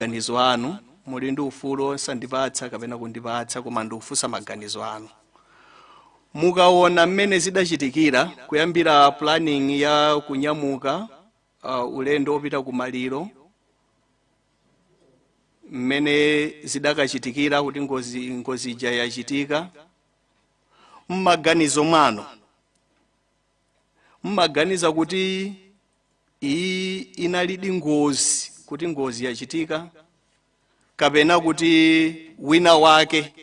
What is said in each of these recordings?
Maganizo anu, muli ndi ufulu osandipatsa kapena kundipatsa, koma ndikufunsa maganizo anu. Mukaona mmene zidachitikira, kuyambira planning ya kunyamuka ulendo wopita ku maliro, mmene zidakachitikira kuti ngozi ija yachitika, mmaganizo mwanu mmaganiza kuti iyi inalidi ngozi, kuti ngozi yachitika, kapena kuti wina wake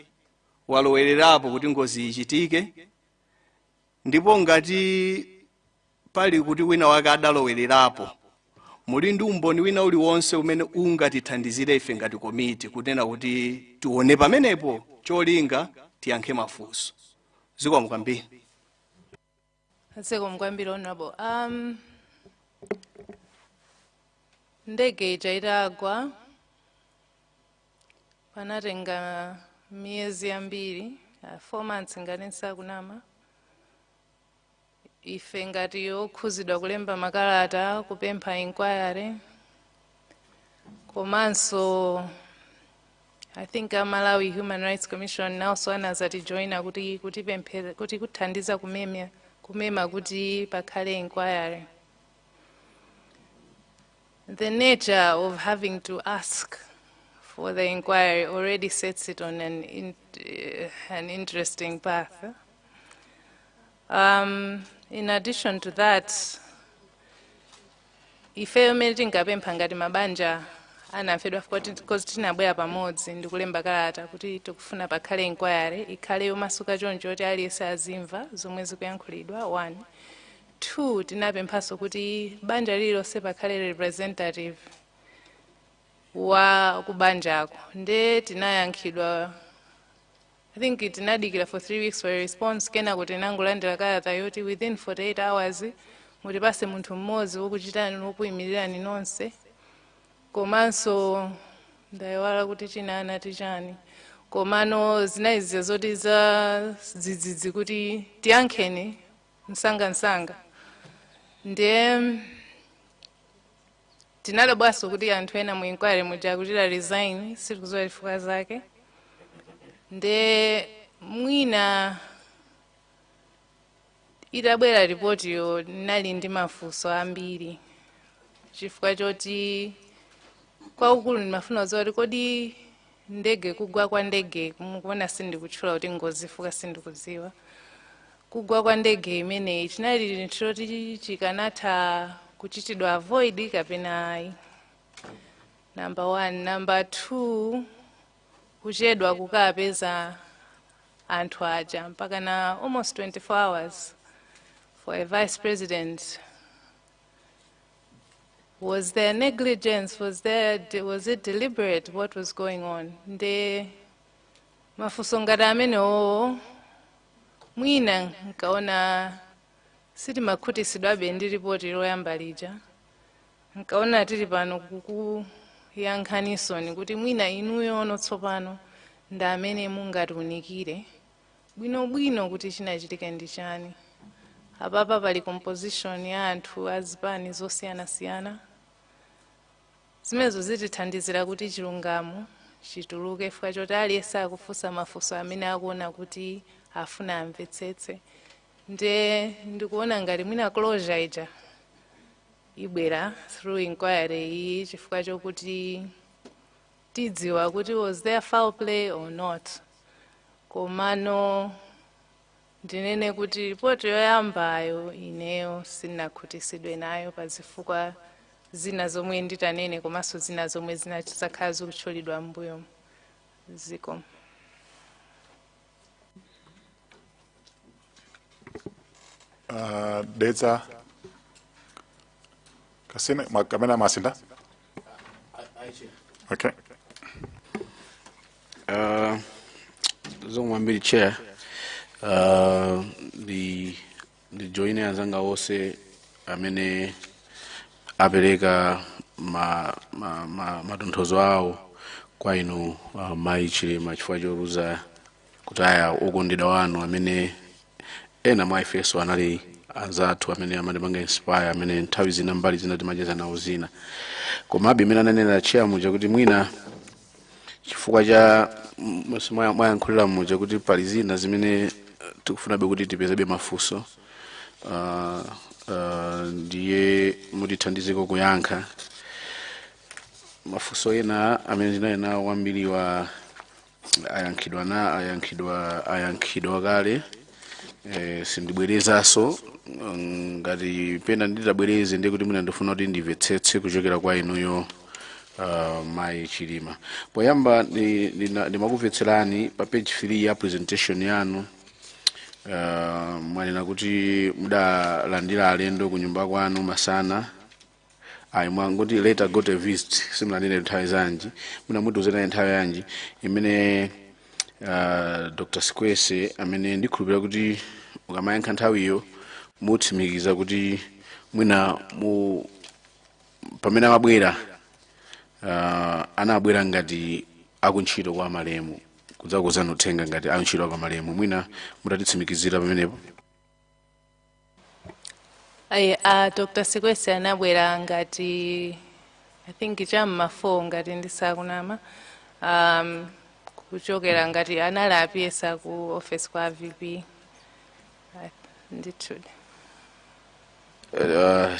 walowererapo kuti ngozi ichitike? Ndipo ngati pali kuti wina wake adalowererapo, muli ndi umboni wina uliwonse umene ungatithandizire ife ngati komiti kunena kuti tione pamenepo, cholinga tiyankhe mafunso? Zikomo kwambiri. Zikomo kwambiri, Honorable. Ndege ija itagwa, panatenga miyezi yambiri, 4 months ngati nsakunama, ife ngati okhuzidwa kulemba makalata kupempha inquiry. Komanso I think a Malawi Human Rights Commission nawonso anazatijoyina kuti kutipemphera, kuti kuthandiza kumema kuti pakhale inquiry. The nature of having to ask for the inquiry already sets it on an interesting path. In addition to that, ifeyo mmene tinkapempha ngati mabanja anafedwa, because tinabwera pamodzi ndikulemba kalata kuti tikufuna pakhale inquiry, ikhale yomasuka choncho kuti aliyense azimva zomwe zikuyankhulidwa, one. Two, tinapemphanso kuti banja lililonse pakhale representative wa kubanjako. Nde tinayankhidwa, I think tinadikira for 3 weeks for a response. Kenako tinangolandira kalata yoti within 48 hours mutipase munthu mmodzi wokuchitani, wokuyimirirani nonse. Komanso ndayiwala kuti china anati chani, komano zinali zoti za dzidzidzi kuti tiyankheni msangamsanga. Ndiye tinadabwanso kuti anthu ena mu inquiry muja kuchita resign, sitikudziwa chifukwa zake. Nde mwina itabwera ripotiyo, nali ndi mafunso ambiri, chifukwa choti kwakukulu ndimafuna kudziwa kuti kodi ndege, kugwa kwa ndege, mukuona sindikutchula kuti ngozi chifukwa sindikudziwa, kugwa kwa ndege imeneyi chinali chinthu choti chikanatha kuchitidwa avoid kapena ayi, number one. Number two, kuchedwa kukapeza anthu aja mpaka na almost 24 hours for a vice president, was there negligence? Was it deliberate? What was going on? Nde mafunso ngati amenewo mwina nkaona sitimakhutisidwabe ndi ripoti loyamba lija. Nkaona tili pano kukuyankhanisoni kuti mwina inuyo ono tsopano ndi amene mungatiunikire bwinobwino kuti chinachitika ndi chani. Apapa pali composition ya anthu azipani zosiyanasiyana, zimenezo zitithandizira kuti chilungamo chituluke, chifukwa choti aliyense akufunsa mafunso amene akuona kuti afuna amvetsetse. Nde ndikuona ngati mwina closure ija ibwera through inquiry iyi, chifukwa chokuti tidziwa kuti was there foul play or not. Komano ndinene kuti ripoti yoyambayo ineyo sinakhutisidwe nayo pa zifukwa zina zomwe nditanene, komanso zina zomwe zakhala zikutchulidwa m'mbuyo. Zikomo. Dedza Kasina kapena Masinda? Okay. Zikomo kwambiri, Chair. Ndi joine anzanga onse amene apereka matonthozo awo kwa inu, Mayi Chilima, chifukwa choluza, kutaya okondedwa wanu amene ena mwa ifenso anali Anzathu amene amatipanga inspire, amene nthawi zina, mbali zina, timacheza nawo zina. Komabe imene ananena chair muja kuti mwina chifukwa cha mwayankhulira muja kuti pali zina zimene tikufunabe kuti tipezebe mafunso, ndiye mutithandizeko kuyankha mafunso ena amene ndinali nawo. Kwambiriwa ayankhidwa na ayankhidwa kale. Sindibwerezanso. Ngati pena nditabwereze, ndiye kuti mwina ndifuna kuti ndimvetsetse kuchokera kwa inuyo, Mayi Chilima. Poyamba ndimakumvetserani pa page 3 ya presentation yanu. Mwanena kuti mudalandira alendo ku nyumba kwanu masana. Ayi, mwangoti "later got a visit", simulanene nthawi zanji. Mwina mutiuzeni nthawi yanji imene Dr. Sikwese, amene ndikhulupirira kuti mukamayankha nthawiyo mutsimikiza kuti mwina mu pamene amabwera, anabwera ngati akuntchito kwa malemu, kudzakuuzani uthenga ngati akuntchito kwa malemu. Mwina mutatitsimikizira pamenepo. Ayi, Dr. Sikwese anabwera ngati, I think, cham'ma 4 ngati ndisakunama, kuchokera ngati anali apiyesa ku office kwa VP. Ndithudi.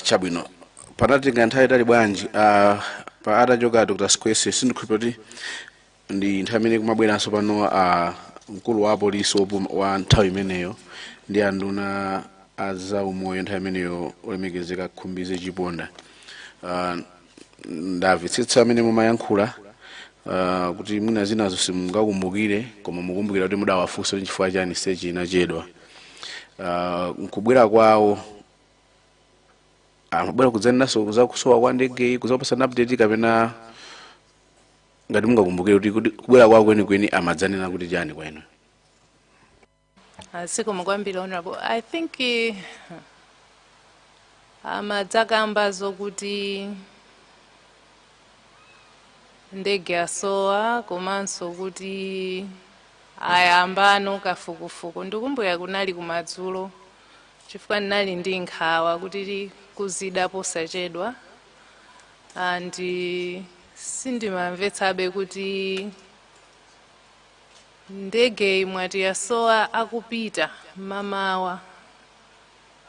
Chabwino, panatenga nthawi itali bwanji pa atachoka Dr. Sikwese? Sindikhulupirira kuti ndi nthawi imene kumabweranso pano mkulu wa apolisi wa nthawi imeneyo ndi anduna azaumoyo nthawi imeneyo, olemekezeka Khumbize Chiponda. Ndamvetsetsa amene mumayankhula kuti mwina zinazo simungakumbukire, koma mukumbukira kuti mudawafunsa kuti chifukwa chani search inachedwa. Nkubwera kwawo, amabwera kudzanenanso za kusowa kwa ndegeyi, kudzapasana update, kapena ngati mungakumbukire kuti kubwera kwawo kwenikweni amadzanena kuti chani kwa inu? Zikomo kwambiri, Honorable. I think amadzakamba zokuti ndege yasowa, komanso kuti ayambano kafukufuku. Ndikumbukira kunali kumadzulo, chifukwa ndinali ndi nkhawa kuti kuzida posachedwa, and sindimamvetsabe kuti ndege imwati yasowa akupita mamawa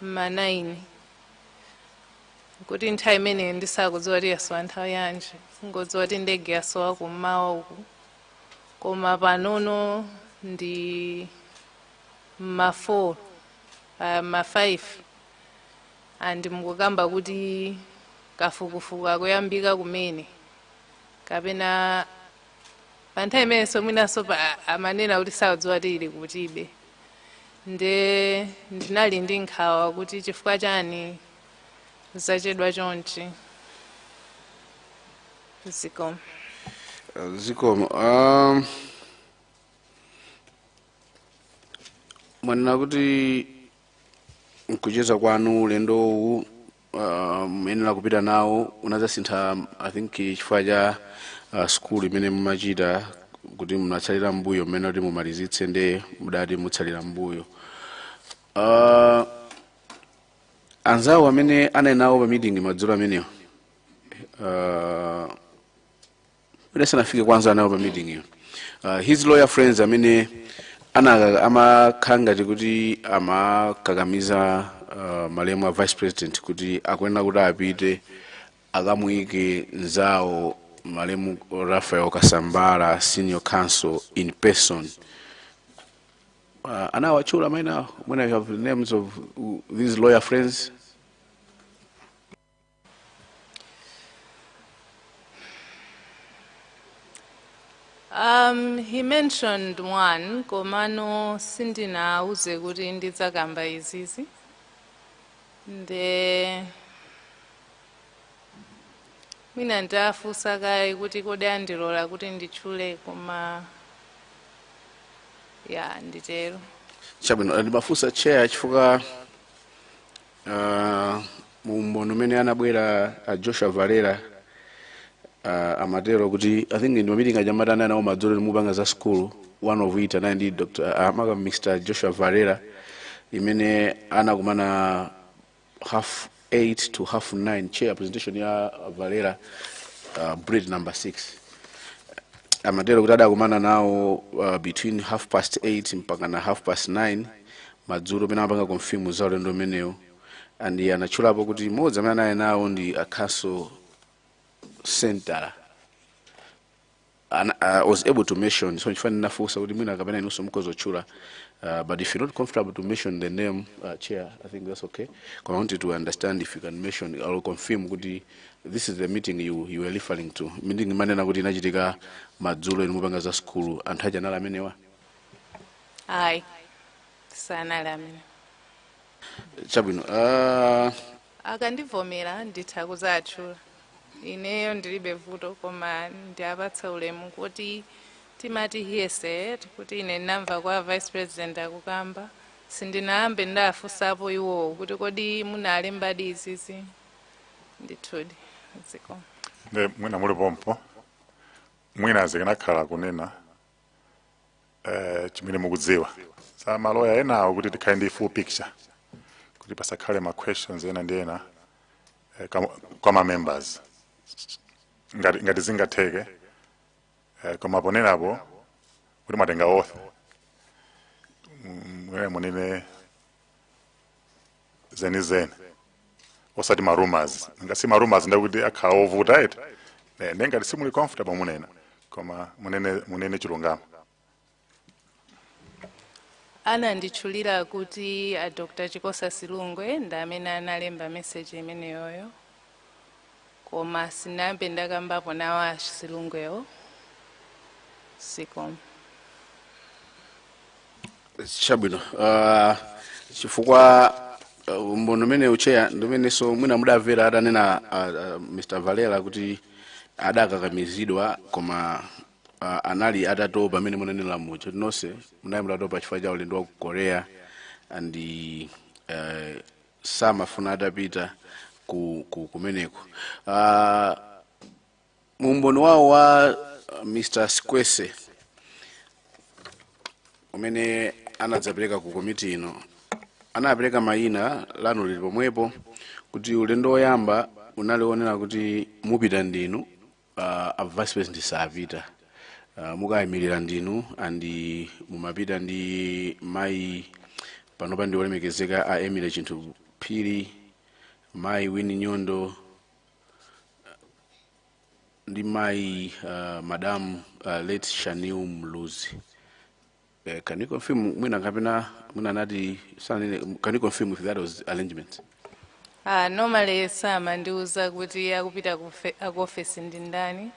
ma 9, kuti nthawi imeneyo ndisakudziwa kuti yasowa nthawi yanji, ngodziwa kuti ndege yasowa kummawa uku, koma panono ndi ma 4, ma 5, and mukukamba kuti kafukufuku akuyambika kumene. Kapena pa nthawi imenenso mwinanso amanena kuti sakudziwa kuti ili kutibe. Nde ndinali ndi nkhawa kuti chifukwa chani zachedwa chonchi. Zikomo. Zikomo. Mwanena kuti nkucheza kwanu ulendo uwu muyenera kupita nawo unadzasintha, I think chifukwa cha school imene mumachita, kuti munatsalira mbuyo mmene kuti mumalizitse, nde mudati mutsalira mbuyo. Anzawo amene anali nawo pa meeting madzulo amenewo, sanafike kwanza nawo pa meeting iyo, his lawyer friends amene ana amakhala ngati kuti amakakamiza malemu a vice president kuti akuyenera kuti apite akamuyike nzawo malemu Raphael Kasambala, senior counsel, in person, anawatchula mayina awo? When I have the names of these lawyer friends. He mentioned one, komano sindinauze kuti ndidzakamba izizi. Nde mwina ndafunsa kaye kuti kodi andilola kuti nditchule, koma ya, nditero. Chabwino, ndimafunsa, Chair, chifukwa mu umboni umene anabwera Joshua Valera, amatero kuti, I think ndi meeting aja amati nawo madzulo mupanga za school, one of it anali ndi Dr. Maka Mr. Joshua Valera. Imene anakumana 8:30 to 9:30, chair, presentation ya Valera, bullet number 6 amatero kuti adakumana nawo between 8:30 mpaka na 9:30 madzulo, pene amapanga confirm za ulendo umenewo, and anatchulapo kuti mmodzi amene anali nawo ndi a Counsel Center. Was able to mention, so nchifani nafunsa kuti mwina kapena inunso mukhoza kutchula, but if you're not comfortable to mention the name, chair, I think that's okay. I wanted to understand if you can mention or confirm kuti this is the meeting you were referring to, meeting imanena kuti inachitika madzulo inu mupanga za skulu. Anthu aja anali amenewa? Ayi, sanali amene. Chabwino. Akandivomera nditha kuzatchula, ineyo ndilibe vuto, koma ndiapatsa ulemu kuti timati hearsay, kuti ine ndinamva kwa Vice President akukamba, sindinayambe ndafunsapo iwowo kuti kodi munalembadi izizi. Ndithudi, ziko. Nde mwina muli pompo, mwina zikanakhala kunena chimene mukudziwa sa maloya enawo, kuti tikhale ndi full picture, kuti pasakhale ma questions ena ndi ena kwa ma members, ngati zingatheke, koma ponenapo kuti mwatenga oath, mwene munene zenizeni, osati ma rumors. Ngasi ma rumors ndakuti akhala ovuta eti. Nengati simuli comfortable munena, koma munene chilungamo. Ananditchulira kuti a Dr Chikosa Silungwe ndi amene analemba message imeneyoyo, koma sinayambe ndakambapo nawo a Silungwewo. Zikomo. Chabwino. Chifukwa umboni umene u chair ndimenenso mwina mudamvera atanena Mr Valera kuti adakakamizidwa, koma anali atatopa, amene munanena mucho nonse munali mutatopa chifukwa cha ulendo wa ku Korea, and samafuna atapita kumeneko. Mumboni wawo wa Mr Squese umene anadzapereka ku komiti ino, anapereka mayina, lanu lili pomwepo, kuti ulendo woyamba unali wonena kuti mupita ndinu, a Vice President sapita, mukayimirira ndinu, and mumapita ndi mayi panopa ndi olemekezeka a Emily Chinthu Phiri, mayi Winnie Nyondo ndi mayi Madam late Shanil Mluzi. Can you confirm, mwina kapena mwina anati sanene, can you confirm if that was arrangement? Ah, normally samandiuza kuti akupita ku office ndi ndani,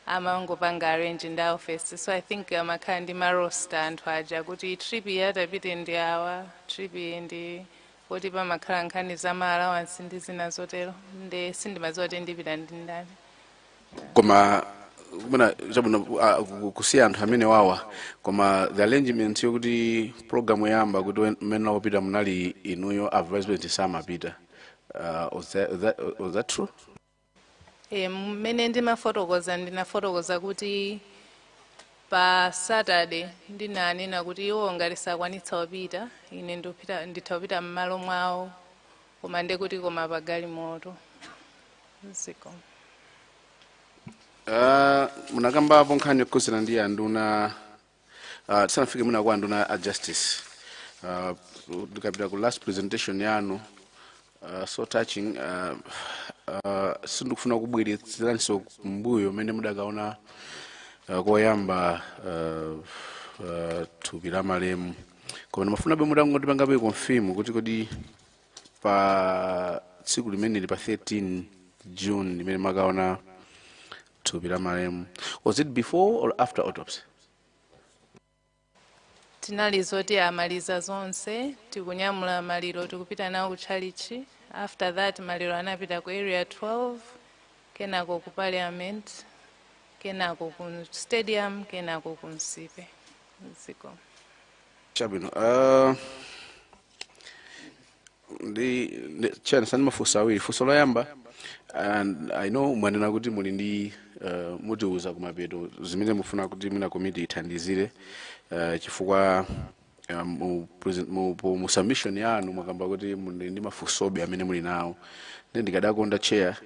amangopanga arrange ndi office. So I think amakhala ndi ma roster anthu aja, kuti trip iyi atapite ndi awa, trip iyi ndi kuti pamakhala nkhani za ma allowance ndi zina zotero, ndi sindimadziwa kuti ndipita ndi ndani. Koma mwina chabwino, kusiya anthu amene wawa, koma the arrangement yokuti program yoyamba kuti mmene akupita munali inuyo, a Vice President samapita, was that true? E, mmene ndimafotokoza, ndinafotokoza kuti pa Saturday ndinanena kuti iwo ngati sakwanitsa kupita, ine ndipita, nditha kupita m'malo mwawo, koma ndekuti koma pa galimoto. Ziko. Munakambapo nkhani yokhuzana ndi anduna, tisanafike mwina kwa anduna a justice, ndikapita ku last presentation yanu, so touching, sindikufuna kubweretseranso kumbuyo mmene mudakaona koyamba thupi la malemu, koma ndimafunabe mutangotipangabe confirm kuti kodi pa tsiku limeneli, pa 13 June limene makaona thupi la malemu, was it before or after autopsy? Tinali zoti amaliza zonse, tikunyamula maliro, tikupita nawo ku tchalichi. After that maliro anapita ku Area 12, kenako ku Parliament, kenako ku stadium, kenako ku Nsipe. Ziko. Chabwino. Ndi chani sani, mafunso awiri. Funso loyamba, and I know mwanena kuti muli ndi mutiuza kumapeto zimene mufuna kuti mwina komiti ithandizire, chifukwa Mu submission yanu mwakamba kuti muli ndi mafunsobe amene muli nawo, ndi ndikadakonda, Chair,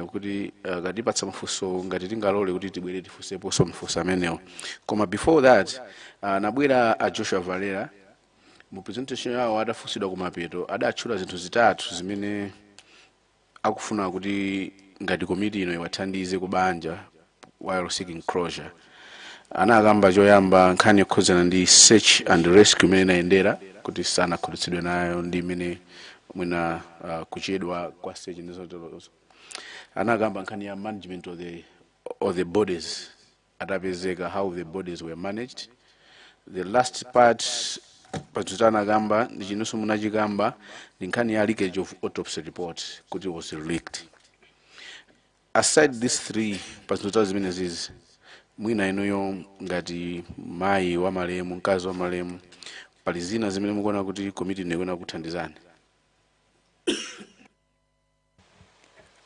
kuti katipatsa mafunso, ngati tingalole kuti tibwere tifunseponso mafunso amenewo. Koma before that, nabwera a Joshua Valera. Mu presentation yawo, adafunsidwa kumapeto, adatchula zinthu zitatu zimene akufuna kuti ngati komiti ino iwathandize kubanja while seeking closure. Anakamba choyamba nkhani yokhudzana ndi search and rescue imene inayendera, kuti sanakhutitsidwe nayo ndi imene mwina kuchedwa kwa search ndi zoterozo. Anakamba nkhani ya management of the bodies atapezeka, how the bodies were managed. The last part pazuti anakamba ndi chinonso munachikamba, ndi nkhani ya leakage of autopsy report, kuti was leaked. Aside these three, pazinthu zimene zizi, mwina inuyo ngati mayi wa malemu, mkazi wa malemu, pali zina zimene mukuona kuti komiti ino ikuona kuthandizani?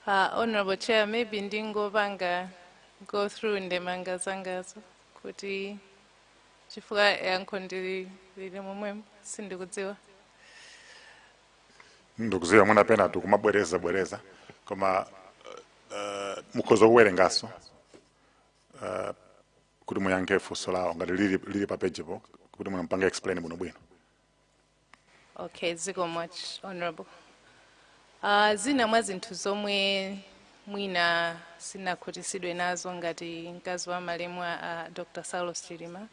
Honorable Chair, maybe ndingopanga go through ndemanga zangazo, kuti chifukwa yankho ndili lili momwemo, sindikudziwa. Ndikudziwa mwina pena tikumabwereza bwereza, koma mukhoza kuwerenganso kuti muyankhe funso lawo ngati lili pa page po, kuti munampanga explain bwinobwino. Okay, zikomo, Honorable. Zina mwa zinthu zomwe mwina sinakhutitsidwe nazo ngati mkazi wa malemu a Dr. Saulos Chilima,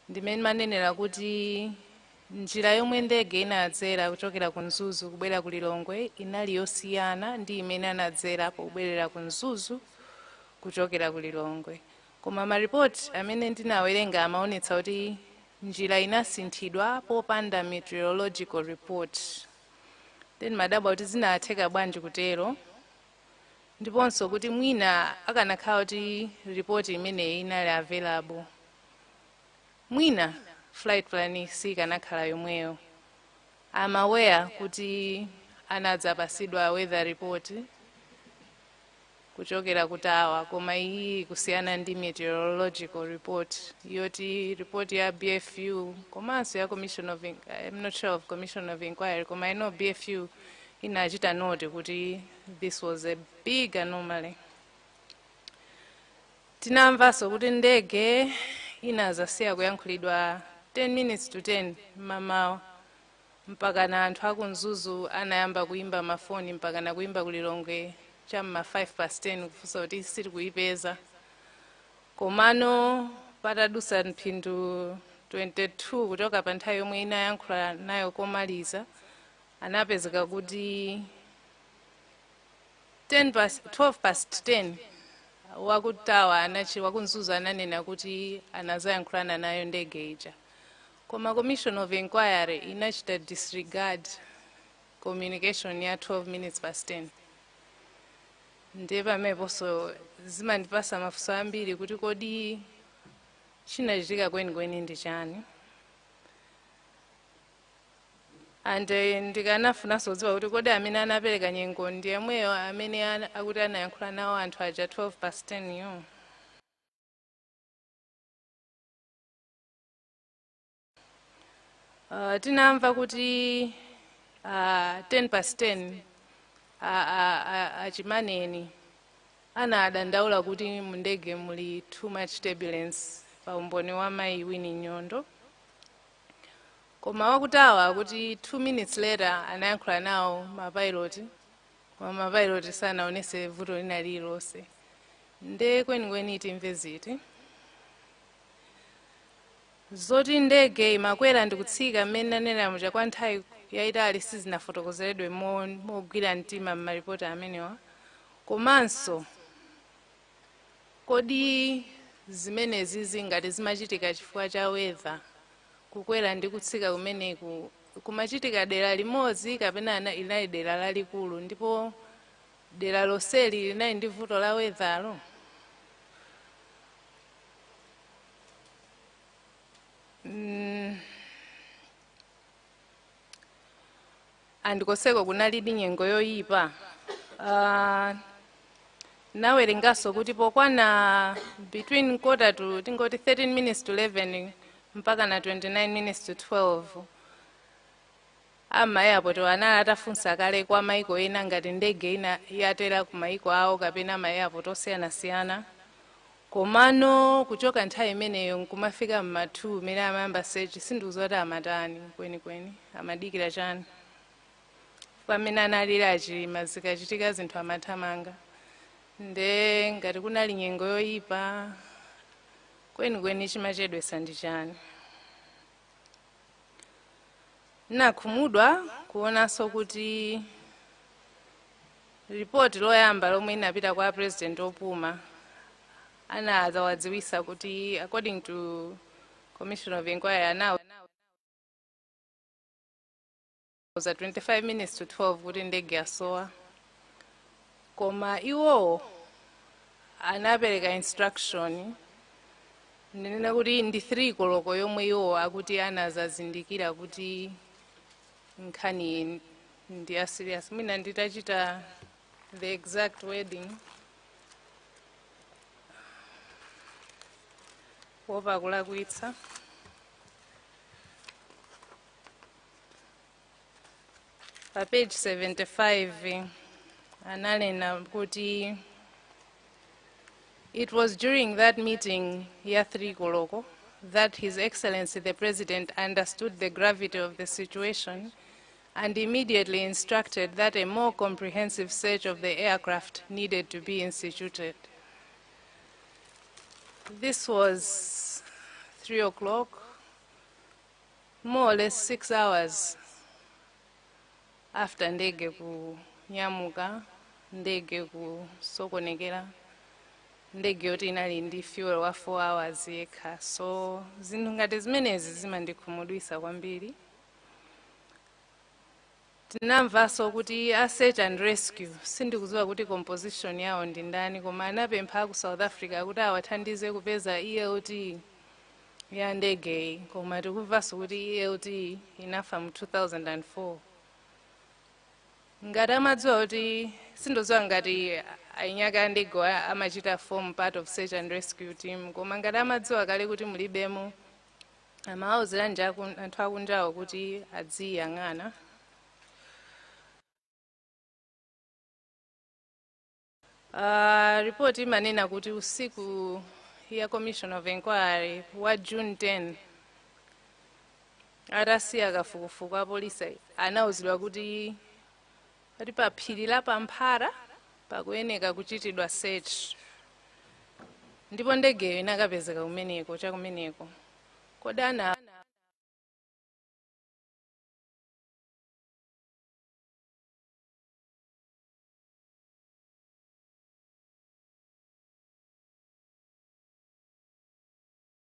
ndimene manenera kuti njira yomwe ndege inadzera kuchokera ku Mzuzu kubwera ku Lilongwe inali yosiyana ndi imene anadzera pobwerera ku Mzuzu kuchokera ku Lilongwe. Koma maripoti amene ndinawerenga amaonetsa kuti njira inasinthidwa popanda meteorological report. Then madabwa kuti zinatheka bwanji kutero, ndiponso kuti mwina akanakhala kuti ripoti imeneyi inali available, mwina flight plan sikanakhala yomweyo. I'm aware kuti anadzapasidwa weather report kuchokera ku tower, koma iyi kusiyana ndi meteorological report yoti report ya BFU komanso ya commission of I'm not sure of commission of inquiry, koma I know BFU inachita note kuti this was a big anomaly. Tinamvanso kuti ndege inazasiya kuyankhulidwa 10 minutes to 10 mmamawa, mpaka na anthu aku Mzuzu anayamba kuimba mafoni, mpaka na kuimba kulilongwe cham'ma 5 past 10 kufunsa kuti sitikuyipeza. Komano patadusa mphindi 22 kuchoka pa nthawi yomwe inayankhula nayo komaliza, anapezeka kuti 10 past, 12 past 10 waku tower anachi waku Mzuzu ananena kuti anazayankhulana nayo ndege ija. Koma commission of inquiry inachita disregard communication ya 12 minutes past 10. Ndiye pameneponso zimandipasa mafunso ambiri kuti kodi chinachitika kwenikweni ndi chani? And ndikanafunanso kudziwa kuti kodi amene anapereka nyengo ndi yemweyo amene akuti anayankhula nawo anthu aja 12 past 10 yo? Tinamva kuti 10 past 10 achimaneni anadandaula kuti mundege muli too much turbulence, pa umboni wa mayi Winnie Nyondo. Koma waku tower kuti 2 minutes later anayankhula nawo mapilot, koma mapilot sanaonese vuto lina lililonse. Nde kwenikweni timve ziti? Zoti ndege imakwera ndi kutsika mmene nanena muja kwa nthawi yayitali sizinafotokozeredwe mogwira mtima m'maripoti amenewa. Komanso kodi zimenezi zingati zimachitika chifukwa cha weather, kukwera ndi kutsika kumeneku kumachitika dera limodzi kapena inali dera lalikulu, ndipo dera lonseli linali ndi vuto la weatherlo? Andikoseko kunalidi nyengo yoyipa. Nawerenganso kuti pokwana between quarter to, tingoti 13 minutes to 11, mpaka na 29 minutes to 12, ama airport anali atafunsa kale kwa maiko ena ngati ndege ina yatera ku maiko awo kapena ma airport osiyanasiyana? Komano kuchoka nthawi imeneyo nkumafika mma 2 imene amayamba search, sindikudziwa kuti amatani kwenikweni, amadikira chani. Pamene analira aChilima, zikachitika zinthu amathamanga, nde ngati kunali nyengo yoyipa, kwenikweni chimachedwesa ndi chani? Nakhumudwa kuonanso kuti ripoti loyamba lomwe inapita kwa President opuma, anazawadziwisa kuti according to Commission of Inquiry anauza 25 minutes to 12 kuti ndege yasowa, koma iwowo anapereka instruction, ndinena kuti ndi 3 koloko yomwe iwo akuti anazazindikira kuti nkhani ndi ya serious. Mwina nditachita the exact wording, kuopa kulakwitsa. Pa page 75 analena kuti it was during that meeting ya 3 koloko that His Excellency the President understood the gravity of the situation and immediately instructed that a more comprehensive search of the aircraft needed to be instituted. This was 3 o'clock, more or less 6 hours after ndege kunyamuka, ndege kusokonekera, ndege yoti inali ndi fuel wa 4 hours yekha. So zinthu ngati zimenezi zimandikhumudwisa kwambiri. Tinamvanso kuti a search and rescue, sindikudziwa kuti composition yawo ndi ndani, koma anapempha ku South Africa kuti awathandize kupeza ELT ya ndegeyi, koma tikumvanso kuti ELT inafa mu 2004. Ngati amadziwa kuti, sindidziwa ngati ainyaka a ndege amachita form part of search and rescue team, koma ngati amadziwa kale kuti mulibemo, amawawuziranji anthu akunjawo kuti adziyang'ana? Ripoti imanena kuti usiku ya Commission of Inquiry wa June 10, atasiya kafukufuku, apolisi anawuzidwa kuti pati pa phiri la Pamphara pakuyeneka kuchitidwa search, ndipo ndegeyo inakapezeka kumeneko, chakumeneko. Kodi ana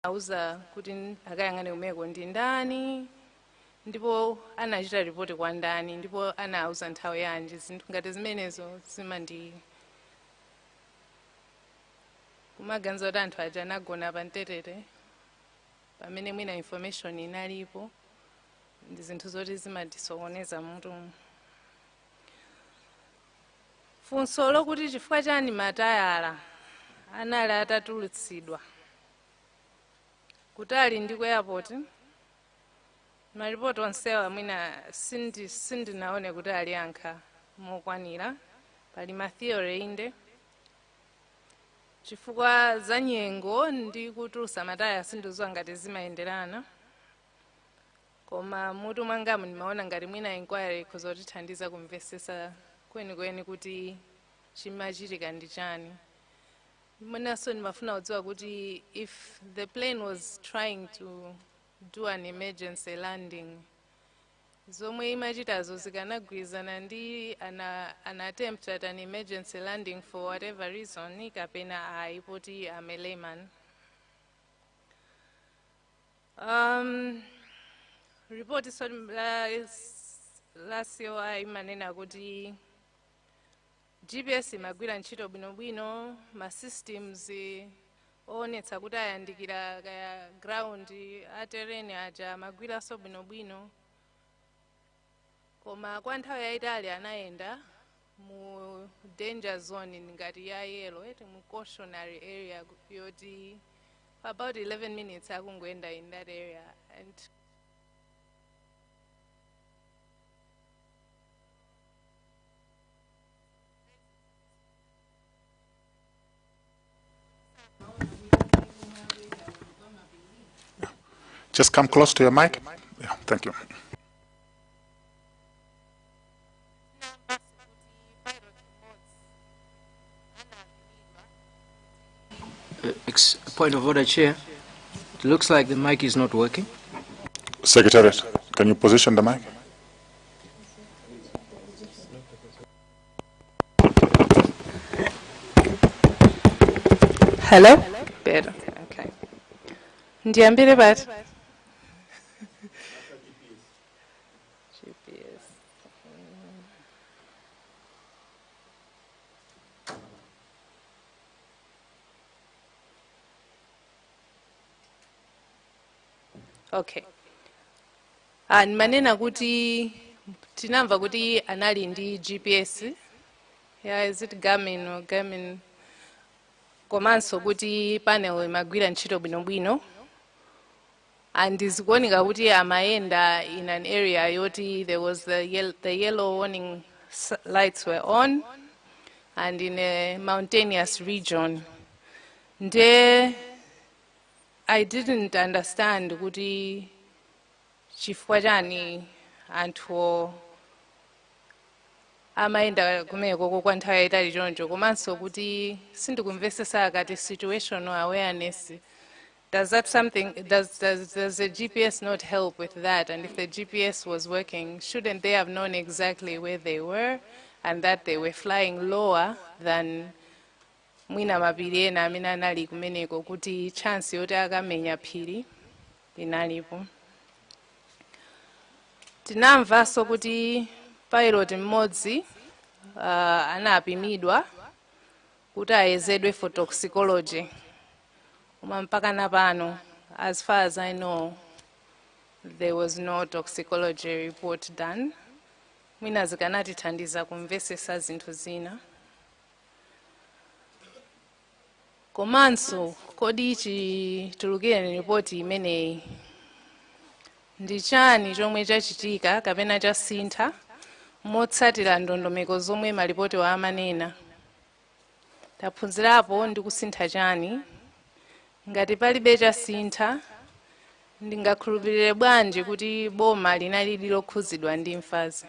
auza kuti akayang'ane kumeko ndi ndani, ndipo anachita ripoti kwa ndani, ndipo anauza nthawi yanji? Zinthu ngati zimenezo zimandi kumaganiza kuti anthu aja anagona pa mtetete pamene mwina information inalipo. Ndi zinthu zoti zimatisokoneza mutu. Funso lokuti chifukwa chani matayala anali atatulutsidwa kutali ndi ku airport, maripoti onsewa mwina sindinaone kuti aliyankha mokwanira. Pali ma theory inde, chifukwa za nyengo ndi kutulutsa mataya sindidziwa ngati zimayenderana, koma mutu mwangamu ndimaona ngati mwina inquiry ikhoza kutithandiza kumvesesa kwenikweni kuti chimachitika ndi chani. Mwinanso ndimafuna kudziwa kuti if the plane was trying to do an emergency landing, zomwe imachitazo zikanagwirizana ndi an attempt at an emergency landing for whatever reason kapena ayi, poti I'm a layman. Ripoti so la COI imanena kuti GPS imagwira ntchito bwinobwino, ma systems oonetsa kuti ayandikira kaya ground, a terrain aja amagwiranso bwinobwino, koma kwa nthawi yayitali anayenda mu danger zone ngati ya yellow eti, mu cautionary area yoti For about 11 minutes akungoenda in that area and Just come close to your mic. Yeah, thank you. Point of order, Chair. It looks like the mic is not working. Secretariat, can you position the mic? Hello? Better. Okay. Ndiyambire pati? GPS. Okay. And manena kuti tinamva kuti anali ndi GPS. Yeah, is it Garmin or Garmin? Komanso kuti panel imagwira ntchito bwinobwino and zikuoneka kuti amayenda in an area yoti there was the yellow warning lights were on and in a mountainous region. Nde I didn't understand kuti chifukwa chani anthu amayenda kumeneko kwa nthawi yayitali choncho, komanso kuti sindikumvesesa akati situational awareness. Does that something does, does does the GPS not help with that? And if the GPS was working, shouldn't they have known exactly where they were and that they were flying lower than mwina mapiri ena amene anali kumeneko, kuti chance yoti akamenya phiri inalipo? Tinamvanso kuti pilot mmodzi anapimidwa kuti ayezedwe for toxicology, koma mpaka napano, as far as I know, there was no toxicology report done. Mwina zikanatithandiza kumvesesa zinthu zina. Komanso kodi chitulukire ripoti imeneyi, ndi chani chomwe chachitika kapena chasintha motsatira ndondomeko zomwe malipoti amanena? Taphunzirapo ndi kusintha chani? Ngati palibe chasintha, ndingakhulupirire bwanji kuti boma linalidi lokhuzidwa ndi imfazi?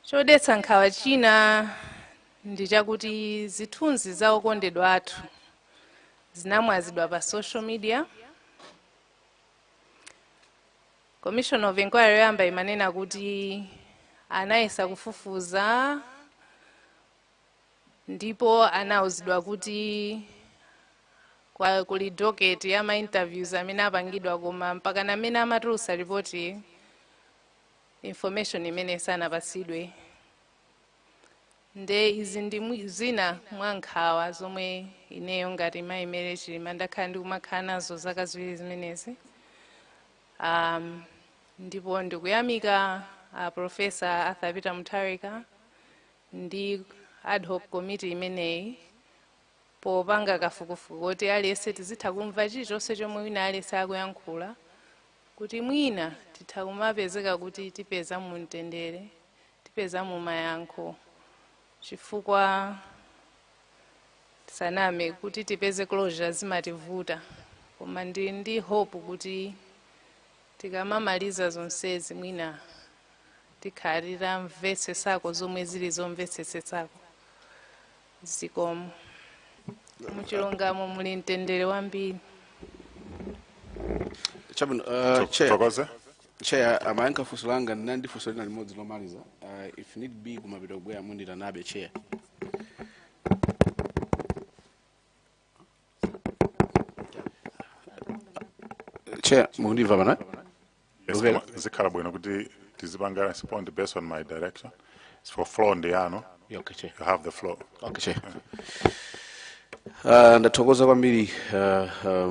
Chodetsa nkhawa china ndi chakuti zithunzi za okondedwa athu zinamwazidwa pa social media. Commission of Inquiry yoyamba imanena kuti anayesa kufufuza ndipo anawuzidwa kuti kuli docket ya ma interviews amene apangidwa, koma mpaka namene amatulutsa ripoti, information imene sanapatsidwe. Nde izi ndi zina mwa nkhawa zomwe ineyo ngati Mayi Mary Chilima ndakhala ndikumakhala nazo zaka 2 zimenezi. Ndipo ndikuyamika Professor Arthur Peter Mutharika ndi ad hoc committee imeneyi popanga kafukufuku kuti aliyense tizitha kumva chilichonse chomwe wina aliyense akuyankhula, kuti mwina titha kumapezeka kuti tipeza mu mtendere, tipeza mu mayankho, chifukwa tisaname kuti tipeze closure zimativuta. Koma ndi hope kuti tikamamaliza zonsezi, mwina tikhalira mvetsesako zomwe zili zomvetsesetsako. Zikomo. Muchilungamo muli mtendere wambiri. Chabwino, Chair. Thokoze. Chair, amayankha funso langa. Ndinali ndi funso lina limodzi lomaliza. If need be, kumapita kubwera munditanabe, Chair. Chair, mukundimva pano, eh? Yes. Okay. Koma zikhala bwino kuti tizipanga respond based on my direction. It's for floor ndi yanu. Yeah, okay, Chair. You have the floor. Okay, Chair. Ndathokoza kwambiri,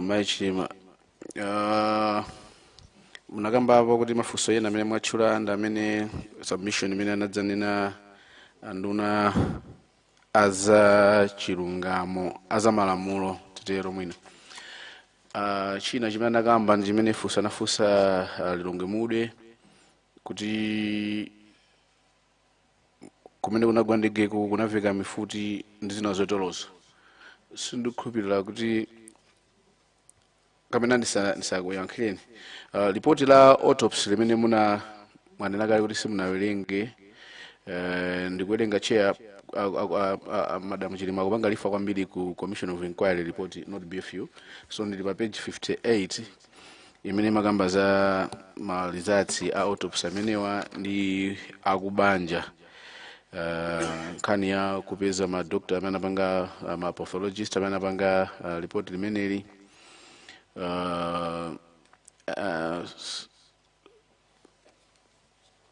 Mayi Chilima. Munakambapo kuti mafunso ena amene mwatchula ndi amene submission imene anadzanena anduna aza chilungamo, aza malamulo. Titero mwina. China chimene anakamba ndi chimene funso anafunsa Lilongwe Mude kuti kumene kunagwa ndegeko kunamveka mifuti ndi zina zotolozo. Sindikukhulupirira kuti kapena ndisakuyankhireni. Ripoti la autopsy limene muna mwanena kale kuti simunawerenge, ndikuwerenga, Chair, Madam Chilima akupanga refer kwambiri ku Commission of Inquiry report, not BFU. So ndili pa page 58 imene makamba za ma results a autopsy amenewa ndi akubanja, nkhani ya kupeza ma doctor amene anapanga, ma pathologist amene anapanga report limeneli.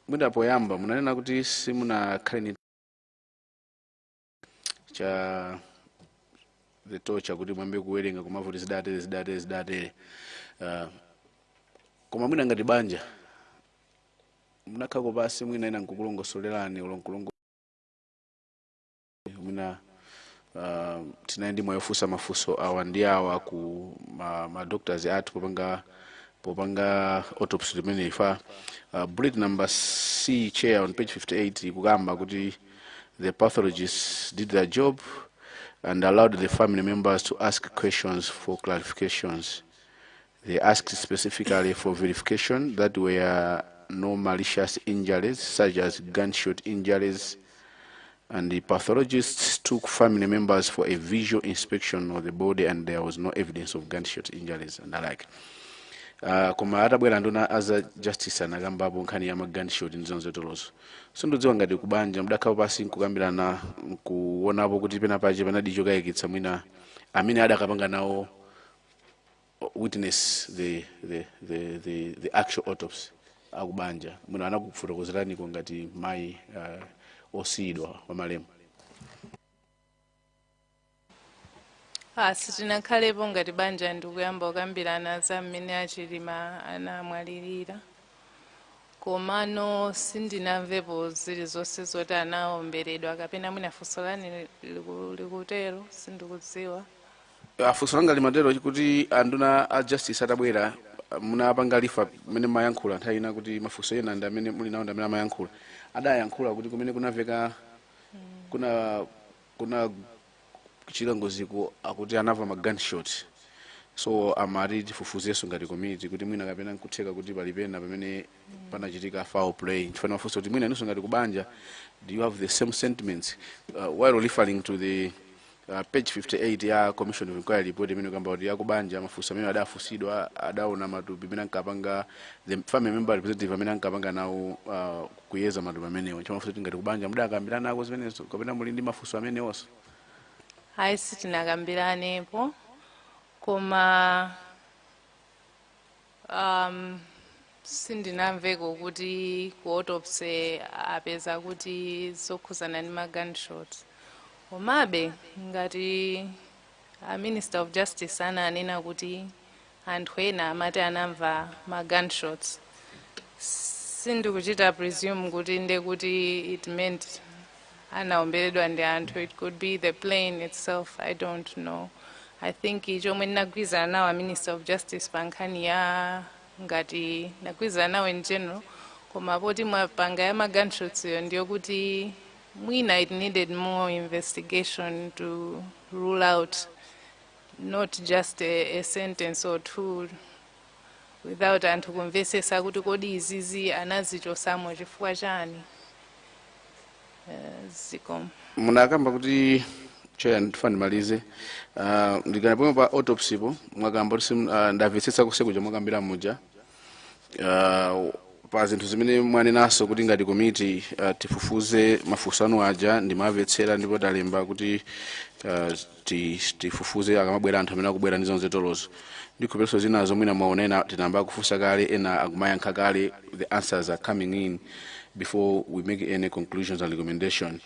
Mwina poyamba munanena kuti simunakhale ni cha the torture kuti mwambe kuwerenga kumavuti zidatere, zidatere, zidatere, koma mwina ngati banja munakhako pasi, mwina ina nkukulongosolerani ulonkulongo, mwina tinali ndi moyo mafunso awa ndi awa ku ma doctors athu popanga autopsy limene ifa. Bullet number C, Chair, on page 58 ikukamba kuti the pathologists did their job and allowed the family members to ask questions for clarifications. They asked specifically for verification that were no malicious injuries such as gunshot injuries, and the pathologists took family members for a visual inspection of the body and there was no evidence of gunshot injuries and the like. Koma atabwera nduna aza justice anakambapo nkhani ya ma gunshot ndi zonzotolozo. Sindidziwa ngati kubanja mudakhala pasi nkukambirana, nkuonapo kuti pena pache panadi chokayikitsa, mwina amene adakapanga nawo witness the actual autopsy akubanja, mwina anakufotokozeraniko ngati mayi osiyidwa wa malemu? Ah, sitinakhalepo ngati banja ndikuyamba kukambirana za mmene aChilima anamwalirira, komano sindinamvepo zilizonse zoti anaomberedwa kapena mwina funso lani likutero, sindikudziwa. Funso langa limatero kuti anduna a justice atabwera, munapanga refer mmene mayankhula nthawi ina kuti mafunso ena ndi amene muli nawo ndi amene amayankhula, adayankhula kuti kumene kunamveka kuna chilongoziko akuti anamva ma gunshot, so amati tifufuzenso ngati community kuti mwina kapena nkutheka kuti palipena pamene panachitika foul play. Nchifana mafunso kuti mwina inunso ngati kubanja, do you have the same sentiments, while referring to the page 58 ya Commission of Inquiry report imene kamba kuti yakubanja mafunso amene adafunsidwa, adaona matupi amene ankapanga, the family member representative amene ankapanga nawo kuyeza matupi amenewo. Nchifana mafunso kuti ngati kubanja mudakambirana nako zimenezo kapena muli ndi mafunso amenewonso? Ayi, sitinakambiranepo, koma sindinamveko kuti ku autopsy apeza kuti zokhuzana ndi ma gunshots. Komabe ngati a Minister of Justice ananena kuti anthu ena amati anamva ma gunshots, sindikuchita presume kuti nde kuti it meant anaomberedwa ndi anthu. It could be the plane itself, I don't know. I think chomwe ndinagwirizana nawo a Minister of Justice pa nkhani ya, ngati ndagwirizana nawo in general, koma poti mwapanga ya ma gunshots iyo, ndiyo kuti mwina it needed more investigation to rule out, not just a sentence or two without anthu kumvesesa kuti kodi izizi anazichosamo chifukwa chani. Zikomo. Munakamba kuti, Chair, ndifuna ndimalize, ndikana pomwe pa autopsy po mwakamba kuti ndamvetsetsa kusekuja mwakambira muja, pa zinthu zimene mwanenaso kuti ngati komiti tifufuze mafunso anu aja, ndimamvetsera ndipo talemba kuti tifufuze akamabwera anthu amene akubwera ndi zonzetolozo. Ndikhulupirira zinazo mwina mwaona ena tinamba kufunsa kale, ena akumayankha kale. The answers are coming in before we make any conclusions and recommendation.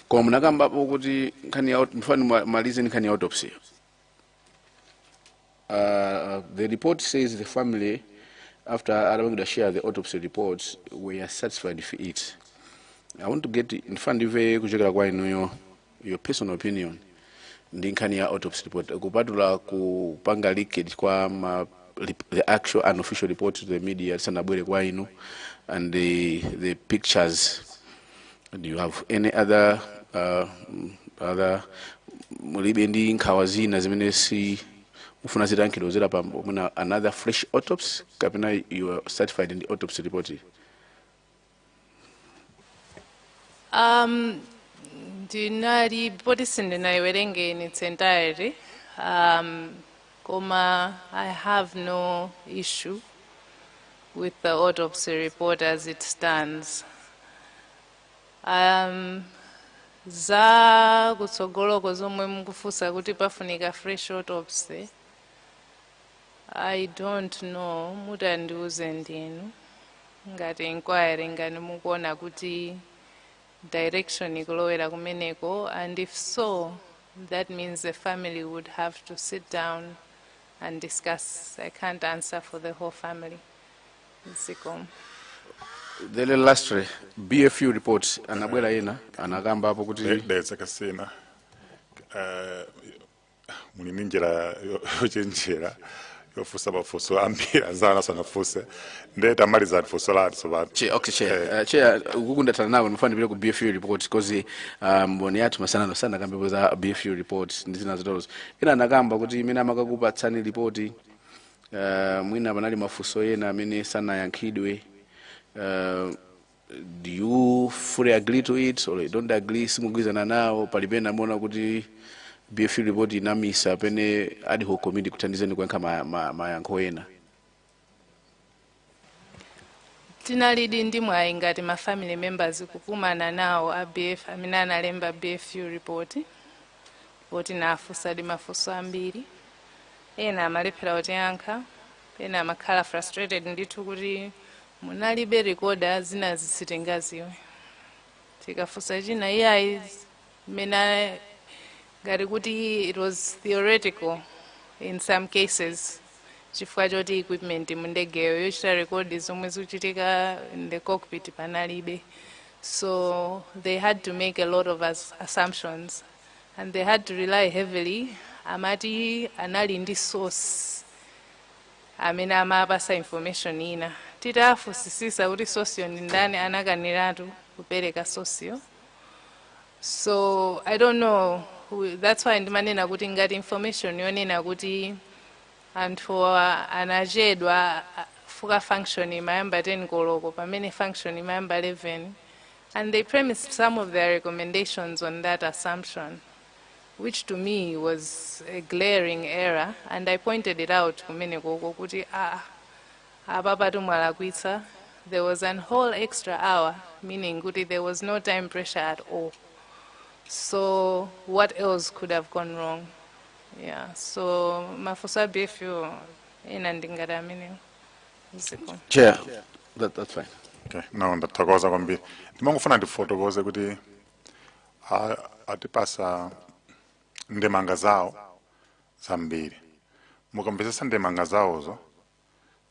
Koma munakambapo kuti nkhani ya, ndifuna malize nkhani ya autopsy. The report says the family, after atapangidwa share the autopsy report, were satisfied with it. I want to get, ndifuna ndimve kuchokera kwa inuyo, your personal opinion. Ndi nkhani ya autopsy report, kupatula kupanga leakage kwa the actual unofficial report to the media tisanabwere kwa inu and the pictures, do you have any other, mulibe ndi nkhawa zina zimene si mufuna zitayankhidwa zera pa mwina another fresh autopsy, kapena you are satisfied in the autopsy report? Ndinali poti sindinayiwerenge in its entirety, koma I have no issue with the autopsy report as it stands. Za kutsogoloko zomwe mukufunsa kuti pafunika fresh autopsy, I don't know, mutandiuze ndinu ngati inquiry, ngati mukuona kuti direction ikulowera kumeneko, and if so, that means the family would have to sit down and discuss. I can't answer for the whole family. Zikomo. Then lastly, BFU report, anabwera ena anakambapo kuti Dedza Kasina, muli ndi njira yochenjera yofunsa mafunso ambiri anzanu asanafunse, ndiye tamalizani funso lathu tsopano. Chair, okay, chair. Chair, ukuku ndathana nawo, ndifuna ndipite ku BFU report because mboni yathu masanano sanakambepo za BFU report ndi zina zotero. Ena anakamba kuti imene amakakupatsani report, mwina panali mafunso ena amene sanayankhidwe. Do you fully agree to it or you don't agree, simugwirizana nawo? Palipena muona kuti BFU report inamisa pene ad hoc committee kuthandizeni kuyankha mayankho ena? Tinalidi ndi mwayi ngati ma family members kukumana nawo a BF amene analemba BFU report, poti nafunsadi mafunso ambiri. Ena amalephera kutiyankha, ena amakhala frustrated ndithu kuti munalibe recorder, zina zisitingaziwe. Tikafunsa china, iyayi, mene ngati kuti it was theoretical in some cases, chifukwa choti equipment mundegeyo yochita record zomwe zikuchitika in the cockpit panalibe. So they had to make a lot of assumptions and they had to rely heavily, amati anali ndi source amene amapasa information ina. Titafunsisisa kuti source yo ndi ndani, anakaniratu kupereka source yo. So I don't know, that's why ndimanena kuti ngati information yonena kuti anthu anachedwa fuka function imayamba 10 koloko pamene function imayamba 11, and they premised some of their recommendations on that assumption, which to me was a glaring error, and I pointed it out kumene koko kuti, ah, apa patu mwalakwitsa. There was an whole extra hour, meaning kuti there was no time pressure at all, so what else could have gone wrong? Yeah, so mafunso a BFU ena ndingati amenewo. Zikomo. Chair, that's fine. Okay, no, ndathokoza kwambiri. Ndimangofuna ndifotokoze kuti atipasa ndemanga zawo zambiri. Mukamvetsetsa ndemanga zawozo,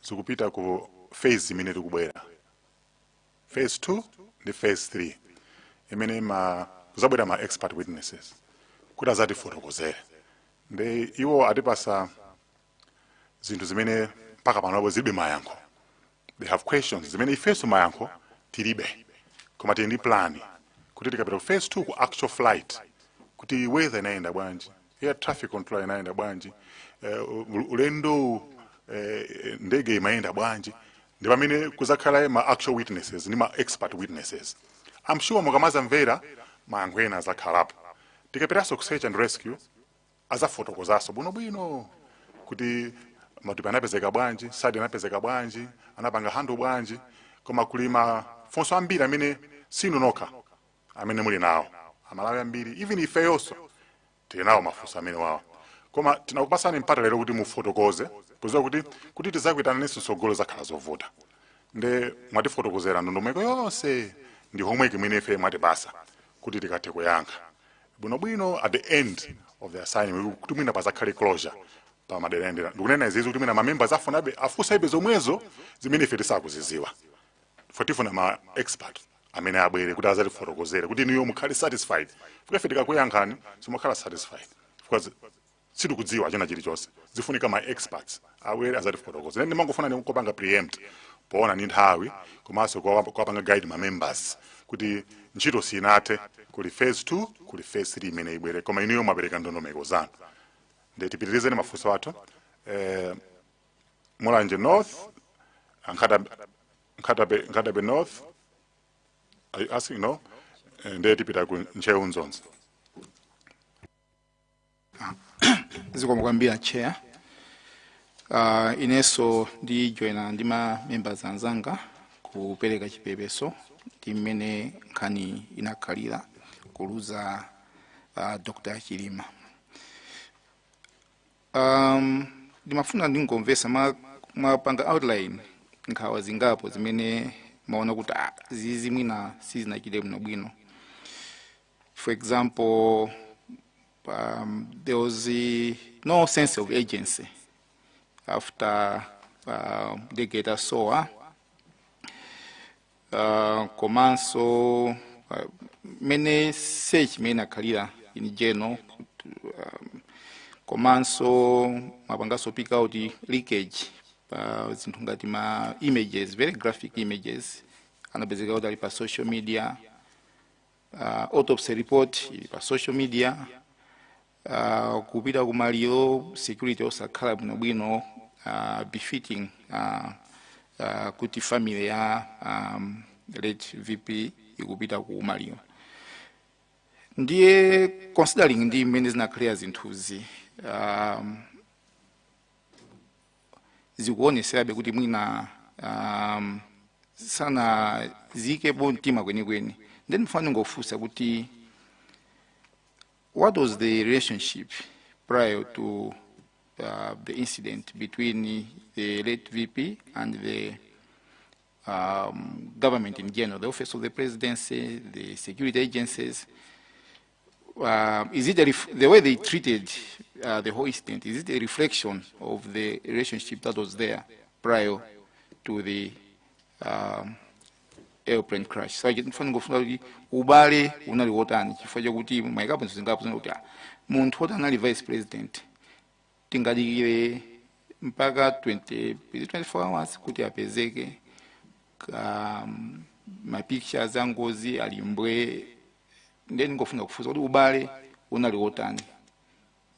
zikupita ku phase imene tikubwera, phase 2 ndi phase 3, imene ma kuzabwera ma expert witnesses kuti azatifotokozere. Ndi iwo atipasa zinthu zimene mpaka panopo zilibe mayankho. They have questions zimene ifenso mayankho tilibe, koma tili ndi plan kuti tikapita ku phase 2, ku actual flight, kuti weather inayenda bwanji, air traffic control inayenda bwanji, ulendo ndege imayenda bwanji, ndi pamene kuzakhala ma actual witnesses ndi ma expert witnesses. I'm sure mukamazamvera, mayankho ena azakhalapo. Tikapitanso ku search and rescue, azafotokozaso bwinobwino kuti matupi anapezeka bwanji, sadi anapezeka bwanji, anapanga handle bwanji. Koma kuli mafunso ambiri amene sinu nokha amene muli nawo, Amalawi ambiri, even ifeyonso tili nawo mafunso amene wawo. Koma tinakupasani mpata lero kuti mufotokoze, kuziwa kuti tizakuitananinso mtsogolo zakhala zovuta. Nde mwatifotokozera ndondomeko yonse ndi homework imene ife mwatipasa kuti tikathe kuyankha bwinobwino at the end of the assignment, kuti mwina pazakhale closure pa madera endera. Ndikunena izizi kuti mwina mamembers afunabe afunsaibe zomwezo zimene ife tisakuziziwa. Tifuna ma expert amene abwere kuti azatifotokozere kuti inuyo mukhale satisfied. Fika ife tikakuyankhani, simumakhala satisfied. Chifukwa sitikudziwa china chilichonse, zifunika ma experts abwere azatifotokoza. Ine ndimangofuna ndikupanga preempt poona ni nthawi, komanso kuwapanga guide ma members kuti ntchito sinathe, kuli phase 2, kuli phase 3 imene ibwere, koma inuyo mwapereka ndondomeko zanu. Ndiye tipitirizeni mafunso athu. Mulanje North, Nkhata Bay North, are you asking? No. Ndiye tipita ku Ntcheu Nzonzi. Zikomo kwambiri, Chair. Inenso ndi joina ndi ma members anzanga kupereka chipepeso ndi mmene nkhani inakhalira kuluza Dr. Chilima. Ndimafuna ndingomvesa mwapanga outline nkhawa zingapo zimene maona kuti zizi mwina sizinachite bwinobwino. For example, there was no sense of urgency after ndege itasowa, komanso mene search imene inakhalira in general, komanso mapangaso pick out leakage, zinthu ngati ma images, very graphic images anapezeka kuti ali pa social media, autopsy report ili pa social media, kupita kumaliro security osakhala bwinobwino, befitting kuti family ya late VP ikupita ku maliro. Ndiye considering ndi mmene zinakhalira zinthuzi, zikuoneserabe kuti mwina sanaziyikepo mtima kwenikweni. Then mfano ngofunsa kuti what was the relationship prior to the incident between the late VP and the government in general, the Office of the Presidency, the security agencies? Is it the way they treated the whole incident, is it a reflection of the relationship that was there prior to the airplane crash? So ndifuna ngofuna kuti ubale unali wotani, chifukwa chakuti mayikapo zinthu zingapo zina kuti munthu woti anali vice president tingadikire mpaka 20, is it 24 hours kuti apezeke, ma pictures a ngozi ali mbwe. Ndiye ndingofuna kufunsa kuti ubale unali wotani.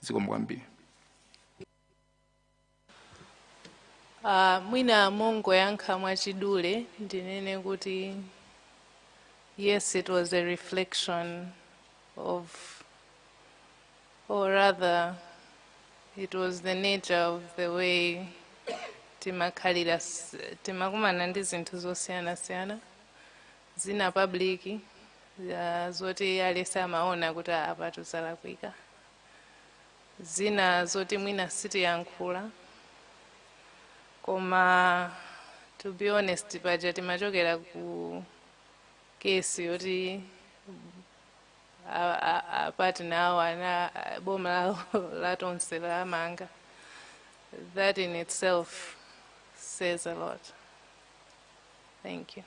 Zikomo kwambiri. Mwina mongoyankha mwachidule ndinene kuti yes, it was a reflection of, or rather it was the nature of the way timakhalira, timakumana ndi zinthu zosiyanasiyana, zina public, zoti alese amaona kuti apa tuzalakwika, zina zoti mwina sitiyankhula. Koma to be honest, paja timachokera ku kesi yoti a partner awo ana boma lawo latonse lamanga. That in itself says a lot. Thank you.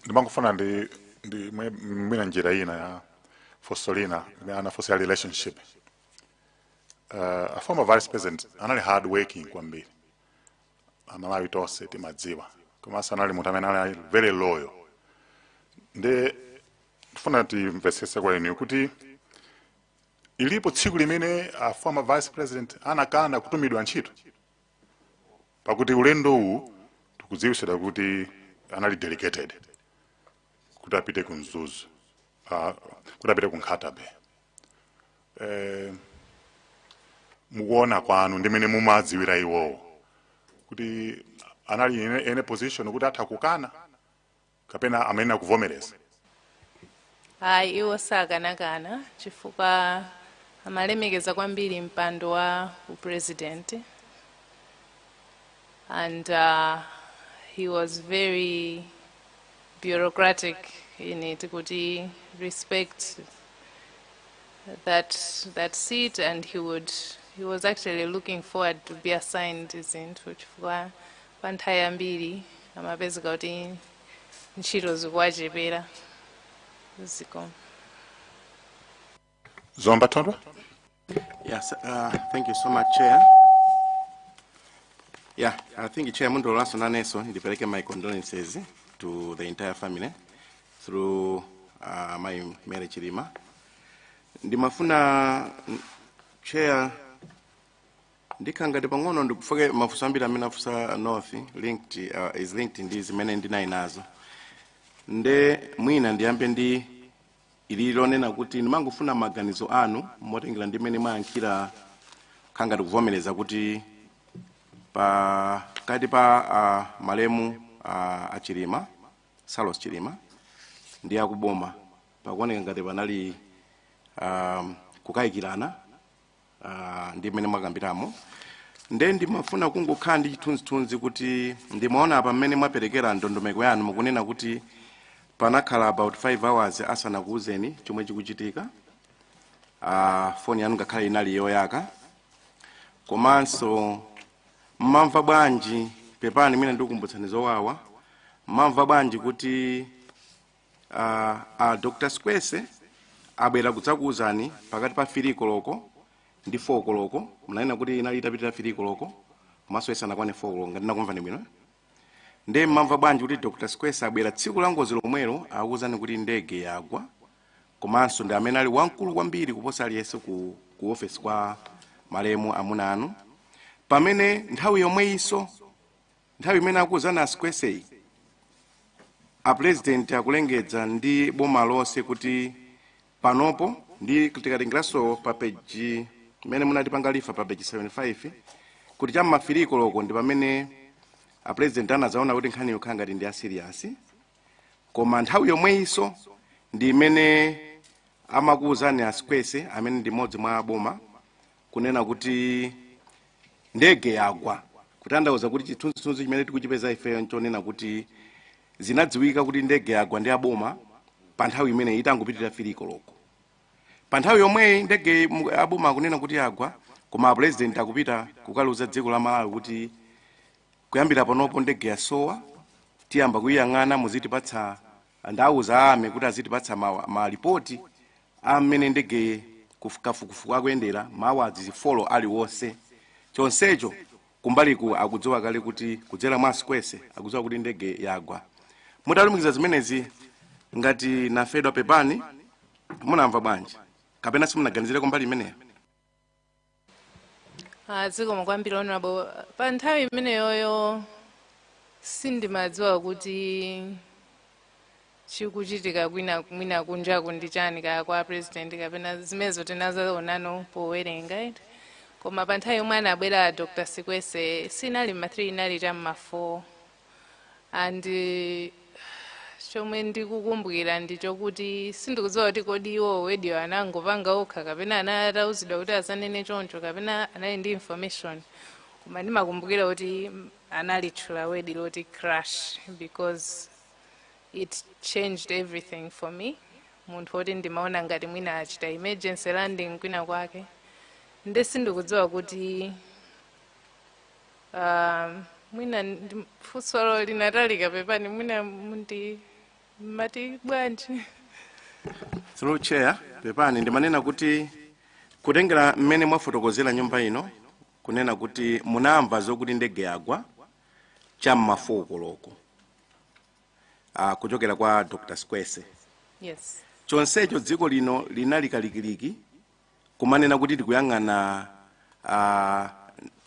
Ndimangofuna ndi mwina njira ina ya funso lina imene anafunsa ya relationship. A former vice president anali hard working kwambiri, Amalawi tonse timadziwa, komanso anali munthu amene anali very loyal. Ndi ndifuna timvetsetse kwa inu kuti ilipo tsiku limene a former vice president anakana kutumidwa ntchito, pakuti ulendo uwu tikudziwitsidwa kuti anali delegated kuti apite ku Mzuzu, kuti apite ku Nkhata Bay. Mukuona kwanu ndimene mumadziwira iwowo kuti anali in any position kuti atha kukana kapena amene akuvomereza? Ayi, iwo sakanakana chifukwa amalemekeza kwambiri mpando wa upresident, and he was very bureaucratic in it kuti respect that seat, and he was actually looking forward to be assigned zinthu chifukwa pa nthawi yambiri amapezeka kuti ntchito zikuwachepera. Zikomo. Zomba Thondwe. Yes, thank you so much, Chair. Yeah, I think, Chair, mundilolenso nanenso ndipereke my condolences to the entire family through my Mary Chilima. Ndimafuna, Chair, ndikhangati pang'ono ndikufoke mafunso ambiri amene afunsa North linked, is linked ndi zimene ndinali nazo. Nde mwina ndiyambe ndi ili lonena kuti ndimangofuna maganizo anu motengera ndi mmene mwayankhira, khangati kuvomereza kuti pakati pa malemu achilima, Saulos Chilima, ndi akuboma pakuoneka ngati panali kukayikirana ndi mmene mwakambiramo. Nde ndimafuna kungokhala ndi chithunzithunzi kuti ndimaona apa mmene mwaperekera ndondomeko yanu, mukunena kuti panakhala about 5 hours asanakuuzeni chomwe chikuchitika, foni yanu ngakhale inali yoyaka. Komanso mmamva bwanji, pepani mwina ndikukumbutsani zowawa, mmamva bwanji kuti Dr Sikwese abwera kudzakuuzani pakati pa 3 koloko ndi 4 koloko? Mnanena kuti inali itapitira 3 koloko komanso isanakwane 4 koloko, ngati ndakumvani bwino. Nde mmamva bwanji kuti Dr Sikwese abwera tsiku la ngozi lomwelo, akuwuzani kuti ndege yagwa, komanso ndi amene ali wamkulu kwambiri kuposa aliyense ku office kwa malemu amuna anu, pamene nthawi yomweyinso, nthawi imene akuwuzani aSikweseyi, a President akulengeza ndi boma lonse kuti panopo ndi tikatengeranso pa page imene munatipanga refer, pa page 75, kuti cham'ma 3 koloko ndi pamene a President anazaona kuti nkhani yokhala ngati ndi a serious, koma nthawi yomweyinso ndi imene amakuwuzani aSikwese, amene ndi mmodzi mwa boma, kunena kuti ndege yagwa? Kutanthauza kuti chithunzithunzi chimene tikuchipeza ifeyo nchonena kuti zinadziwika kuti ndege yagwa ndi aboma pa nthawi imene itangopitirira 3 koloko. Pa nthawi yomweyi ndege aboma akunena kuti yagwa, koma a President akupita kukaluza dziko la Malawi kuti kuyambira panopo ndege yasowa, tiyamba kuyiyang'ana, muzitipatsa, ndauza ame kuti azitipatsa malipoti amene ndege kafukufuku akuyendera mawu azifolo aliwonse. Chonsecho kumbaliku akudziwa kale kuti kudzera mwa Sikwese akudziwa kuti ndege yagwa. Mutalumikiza zimenezi, ngati nafedwa pepani, munamva bwanji kapena simunaganizire mbali imeneyo? Ah, zikomo kwambiri, Honorable. Pa nthawi imeneyoyo sindimadziwa kuti chikuchitika kwina mwina kunjaku ndi chani, kaya kwa President kapena zimenezo tinazaonano powerenga iti. Koma pa nthawi yomwe anabwera Dr Sikwese sinali ma 3, inali cham'ma 4, and chomwe ndikukumbukira ndi chokuti sindikudziwa kuti kodi iwo word yo anangopanga okha kapena anali atauzidwa kuti azanene choncho kapena anali ndi information, koma ndimakumbukira kuti analitchula word loti "crash" because it changed everything for me. Munthu woti ndimaona ngati mwina achita emergency landing kwina kwake, nde sindikudziwa kuti mwina funsolo linatalika, pepani, mwina mundi mati bwanji? Through Chair, pepani, ndimanena kuti kutengera mmene mwafotokozera nyumba ino kunena kuti munamva zokuti ndege yagwa cham'ma 4 koloko kuchokera kwa Dr Sikwese. Yes. Chonsecho dziko lino linali kalikiliki kumanena kuti tikuyang'ana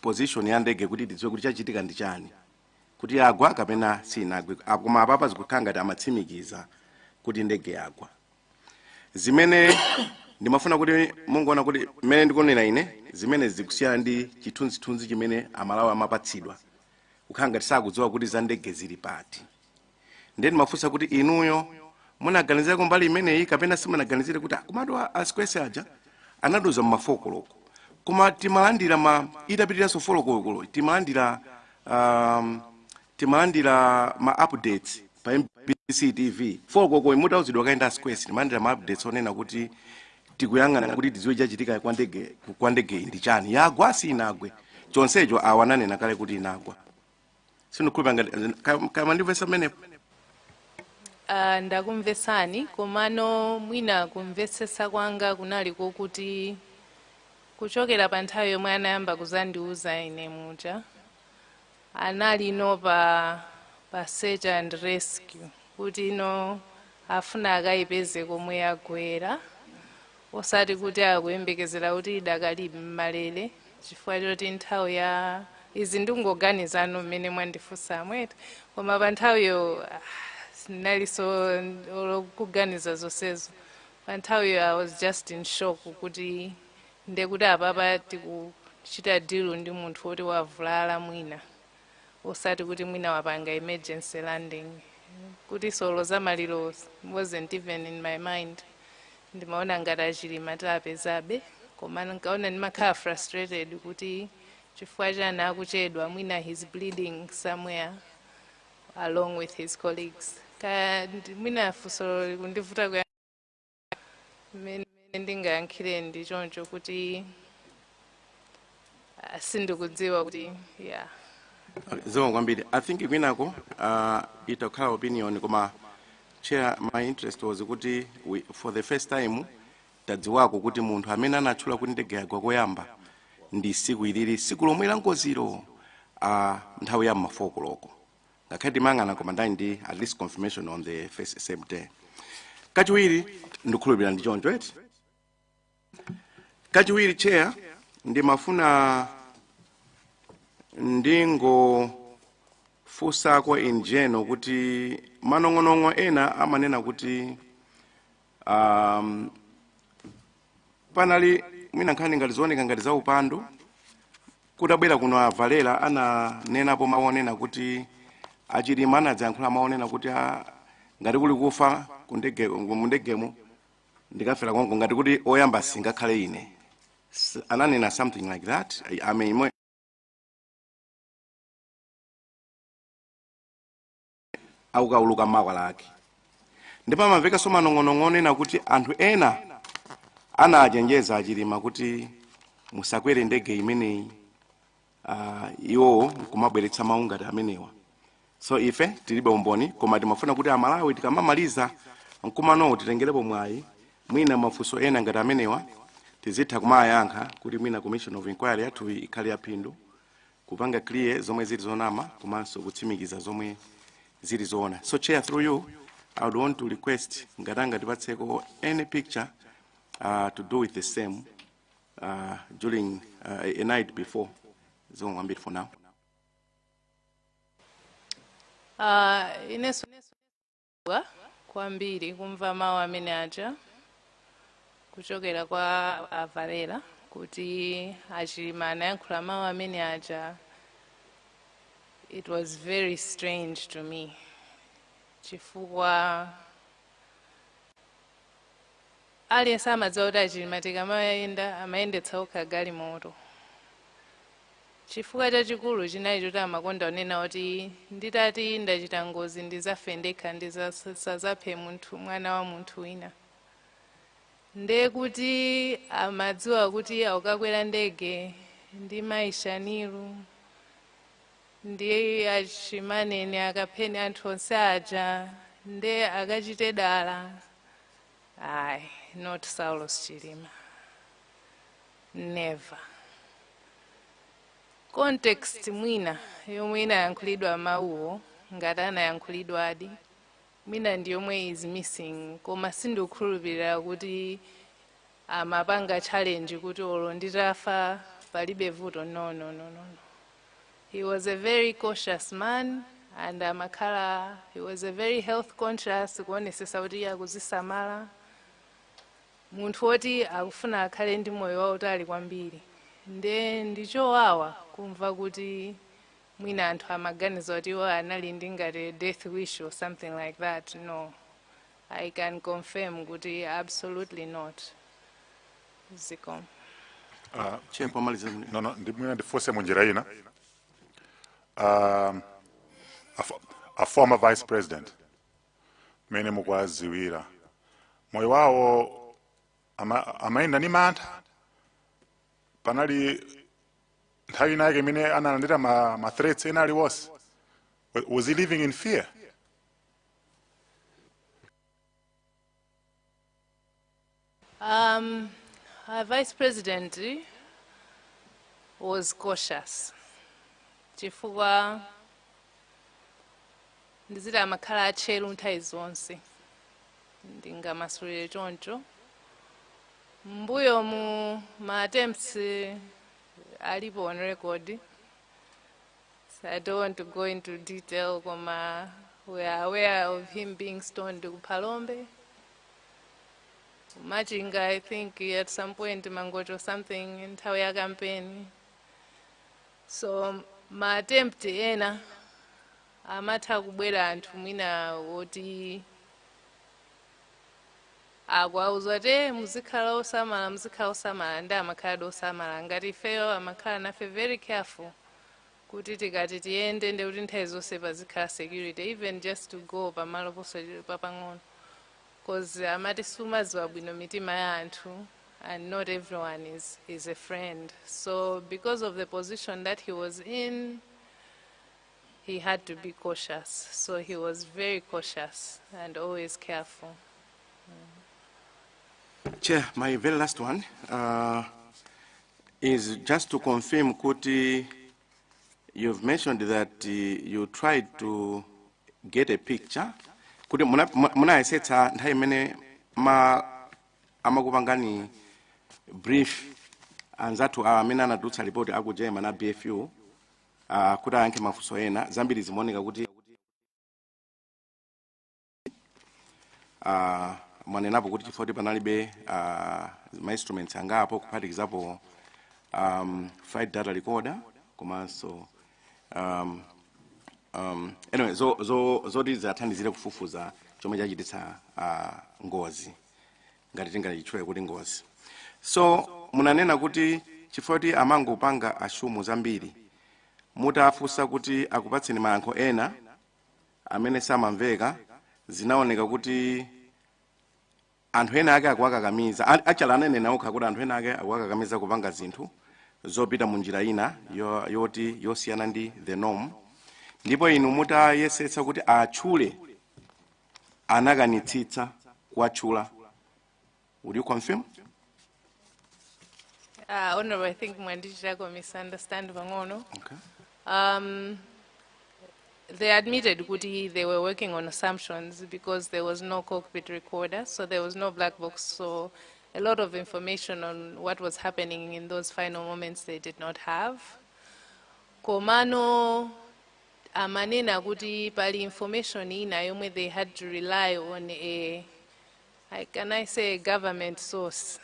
position ya ndege kuti tidziwe kuti chachitika ndi chani, kuti yagwa kapena sinagwe. Koma apapa zikukhala ngati amatsimikiza kuti ndege yagwa. Zimene ndimafuna kuti mungoona kuti mmene ndikunena ine, zimene zikusiyana ndi chithunzithunzi chimene Amalawi amapatsidwa, kukhala ngati sakudziwa kuti za ndege zili pati. Ndiye ndimafunsa kuti inuyo munaganizira kumbali imeneyi kapena simunaganizire kuti komatu aSikwese aja anatiuza mma 4 koloko, koma timalandira ma itapitiranso 4 koloko, timalandira ma updates pa MBC TV 4 koloko mutauzidwa kaenda aSikwese, timalandira ma updates onena kuti tikuyang'ana kuti tidziwe chachitika kwa ndege ndi chani, yagwa sinagwe, chonsecho awa ananena kale kuti inagwa? Sindikukhulupirira ngati kama ndimvesa pamenepo. Ndakumvetsani, komano mwina kumvetsetsa kwanga kunali kokuti kuchokera pa nthawi yomwe anayamba kuzandiuza ine muja, anali ino pa search and rescue, kuti ino afuna akayipeze komwe yagwera, osati kuti akuyembekezera kuti idakalibe mmalere, chifukwa choti nthawi ya izi, ndingoganizano mmene mwandifunsa mwete, koma pa nthawiyo sinalinso kuganiza zonsezo. Pa nthawiyo I was just in shock kuti ndekuti apapa tikuchita deal ndi munthu woti wavulala mwina, osati kuti mwina wapanga emergency landing, kuti solo zamaliro wasn't even in my mind. Ndimaona ngati aChilima tapezabe, koma nkaona ndimakhala frustrated kuti chifukwa chani akuchedwa, mwina he's bleeding somewhere along with his colleagues. Kaya mwina funso likundivuta kuya, mmene ndingayankhire ndi choncho kuti sindikudziwa kuti, yeah. Okay, zikomo kwambiri. I think kwinako itakhala opinion, koma Chair, my interest was kuti for the first time tadziwako kuti munthu amene anatchula kuti ndege yagwa koyamba ndi siku ilili, siku lomwe la ngozilo, nthawi ya ma 4 koloko, ngakhale timang'ana, koma ndali ndi at least confirmation on the first same day. Kachiwiri, ndikukhulupirira ndi choncho eti. Kachiwiri, Chair, ndimafuna ndingofunsako in general kuti manong'onong'o ena amanena kuti panali mwina nkhani ngati zooneka ngati za upandu. Kutabwera kuno aValera ananenapo maonena kuti aChilima anadzayankhula maonena kuti ngati kuli kufa kundege, mundegemo ndikafera konko, ngati kuti oyamba singakhale ine. Ananena something like that. I mean, akukauluka makwala ake, ndipo amamvekanso manong'onong'o onena kuti anthu ena anachenjeza aChilima kuti musakwere ndege imeneyi, iwowo nkumabweretsa mawu ngati amenewa. So ife tilibe umboni, koma timafuna kuti Amalawi tikamamaliza mkumanowo titengerepo mwayi, mwina mafunso ena ngati amenewa tizitha kumayankha, kuti mwina commission of inquiry yathu ikhale yaphindu kupanga clear zomwe zili zonama komanso kutsimikiza zomwe zili zoona. So Chair, through you, I would want to request ngati angatipatseko any picture to do with the same during a night before. Zikomo kwambiri for now. Inenso kwambiri kumva mawu amene aja kuchokera kwa aValera kuti aChilima anayankhula mawu amene aja, it was very strange to me, chifukwa aliyense amadziwa kuti aChilima tikamayenda amayendetsa okha galimoto. Chifukwa chachikulu chinali choti amakonda kunena kuti nditati ndachita ngozi ndizafe ndekha, ndisazaphe munthu, mwana wa munthu wina. Nde kuti amadziwa kuti akukakwera ndege ndi mayi Shanilu ndi achimanene akapheni, anthu onse aja, nde akachite dala, ayi, not Saulos Chilima, never. Context mwina yomwe inayankhulidwa mawuwo, ngati anayankhulidwadi, mwina ndi yomwe is missing, koma sindikukhulupirira kuti amapanga challenge kuti olo nditafa palibe vuto. No, no, no, no, no. He was a very cautious man and amakhala, he was a very health conscious, kuonesesa kuti iye akuzisamala, munthu woti akufuna akhale ndi moyo wautali kwambiri. Nde ndichowawa kumva kuti mwina anthu amaganiza kuti iwo anali ndi ngati death wish or something like that. No, I can confirm kuti absolutely not. Zikomo. Chair, pomaliza. No, mwina ndifunse munjira ina. A former vice president, mene mukwaziwira moyo wawo, amayenda ndi mantha? Panali nthawi inayake imene analandira ma threats ena aliwonse? Was he living in fear? Our vice president was cautious chifukwa ndiziti amakhala atcheru nthawi zonse, ndingamasulire choncho. Mbuyo mu ma attempts alipo on record, so I don't want to go into detail, koma we are aware of him being stoned ku Phalombe, Machinga, I think at some point Mangochi or something, nthawi ya campaign. So ma attempt ena amatha kubwera anthu mwina woti akuwauza kuti, "Eh, muzikhala osamala, muzikhala osamala," ndi amakhala osamala. Ngati ifeyo amakhala nafe very careful kuti tikati tiyende ndi kuti nthawi zonse pazikhala security, even just to go pamalo papang'ono, 'cause amati sumadziwa bwino mitima ya anthu and not everyone is a friend. So because of the position that he was in, he had to be cautious. So he was very cautious and always careful. Chair, my very last one is just to confirm kuti you've mentioned that you tried to get a picture kuti munayesetsa nthawi imene ma amakupangani brief anzathu awa amene anatulutsa ripoti aku German na BFU kuti ayankhe mafunso ena. Zambiri zimaoneka kuti mwanenapo kuti chifukwa kuti panalibe ma instruments angapo, kuphatikizapo flight data recorder komanso anyway, zoti zathandizire kufufuza chomwe chachititsa ngozi, ngati tingachitchule kuti ngozi. So munanena kuti chifukwa kuti amangopanga assume zambiri, mutafunsa kuti akupatseni mayankho ena amene samamveka, zinaoneka kuti anthu ena ake akuwakakamiza. Actually ananena okha kuti anthu ena ake akuwakakamiza kupanga zinthu zopita mu njira ina yoti yosiyana ndi the norm. Ndipo inu mutayesetsa kuti atchule, anakanitsitsa kuwatchula. Would you confirm? Honorable, I think mwandichitako misunderstand pang'ono. Okay. They admitted kuti they were working on assumptions because there was no cockpit recorder, so there was no black box, so a lot of information on what was happening in those final moments they did not have. Komano amanena kuti pali information ina yomwe they had to rely on a, can I say, a government source,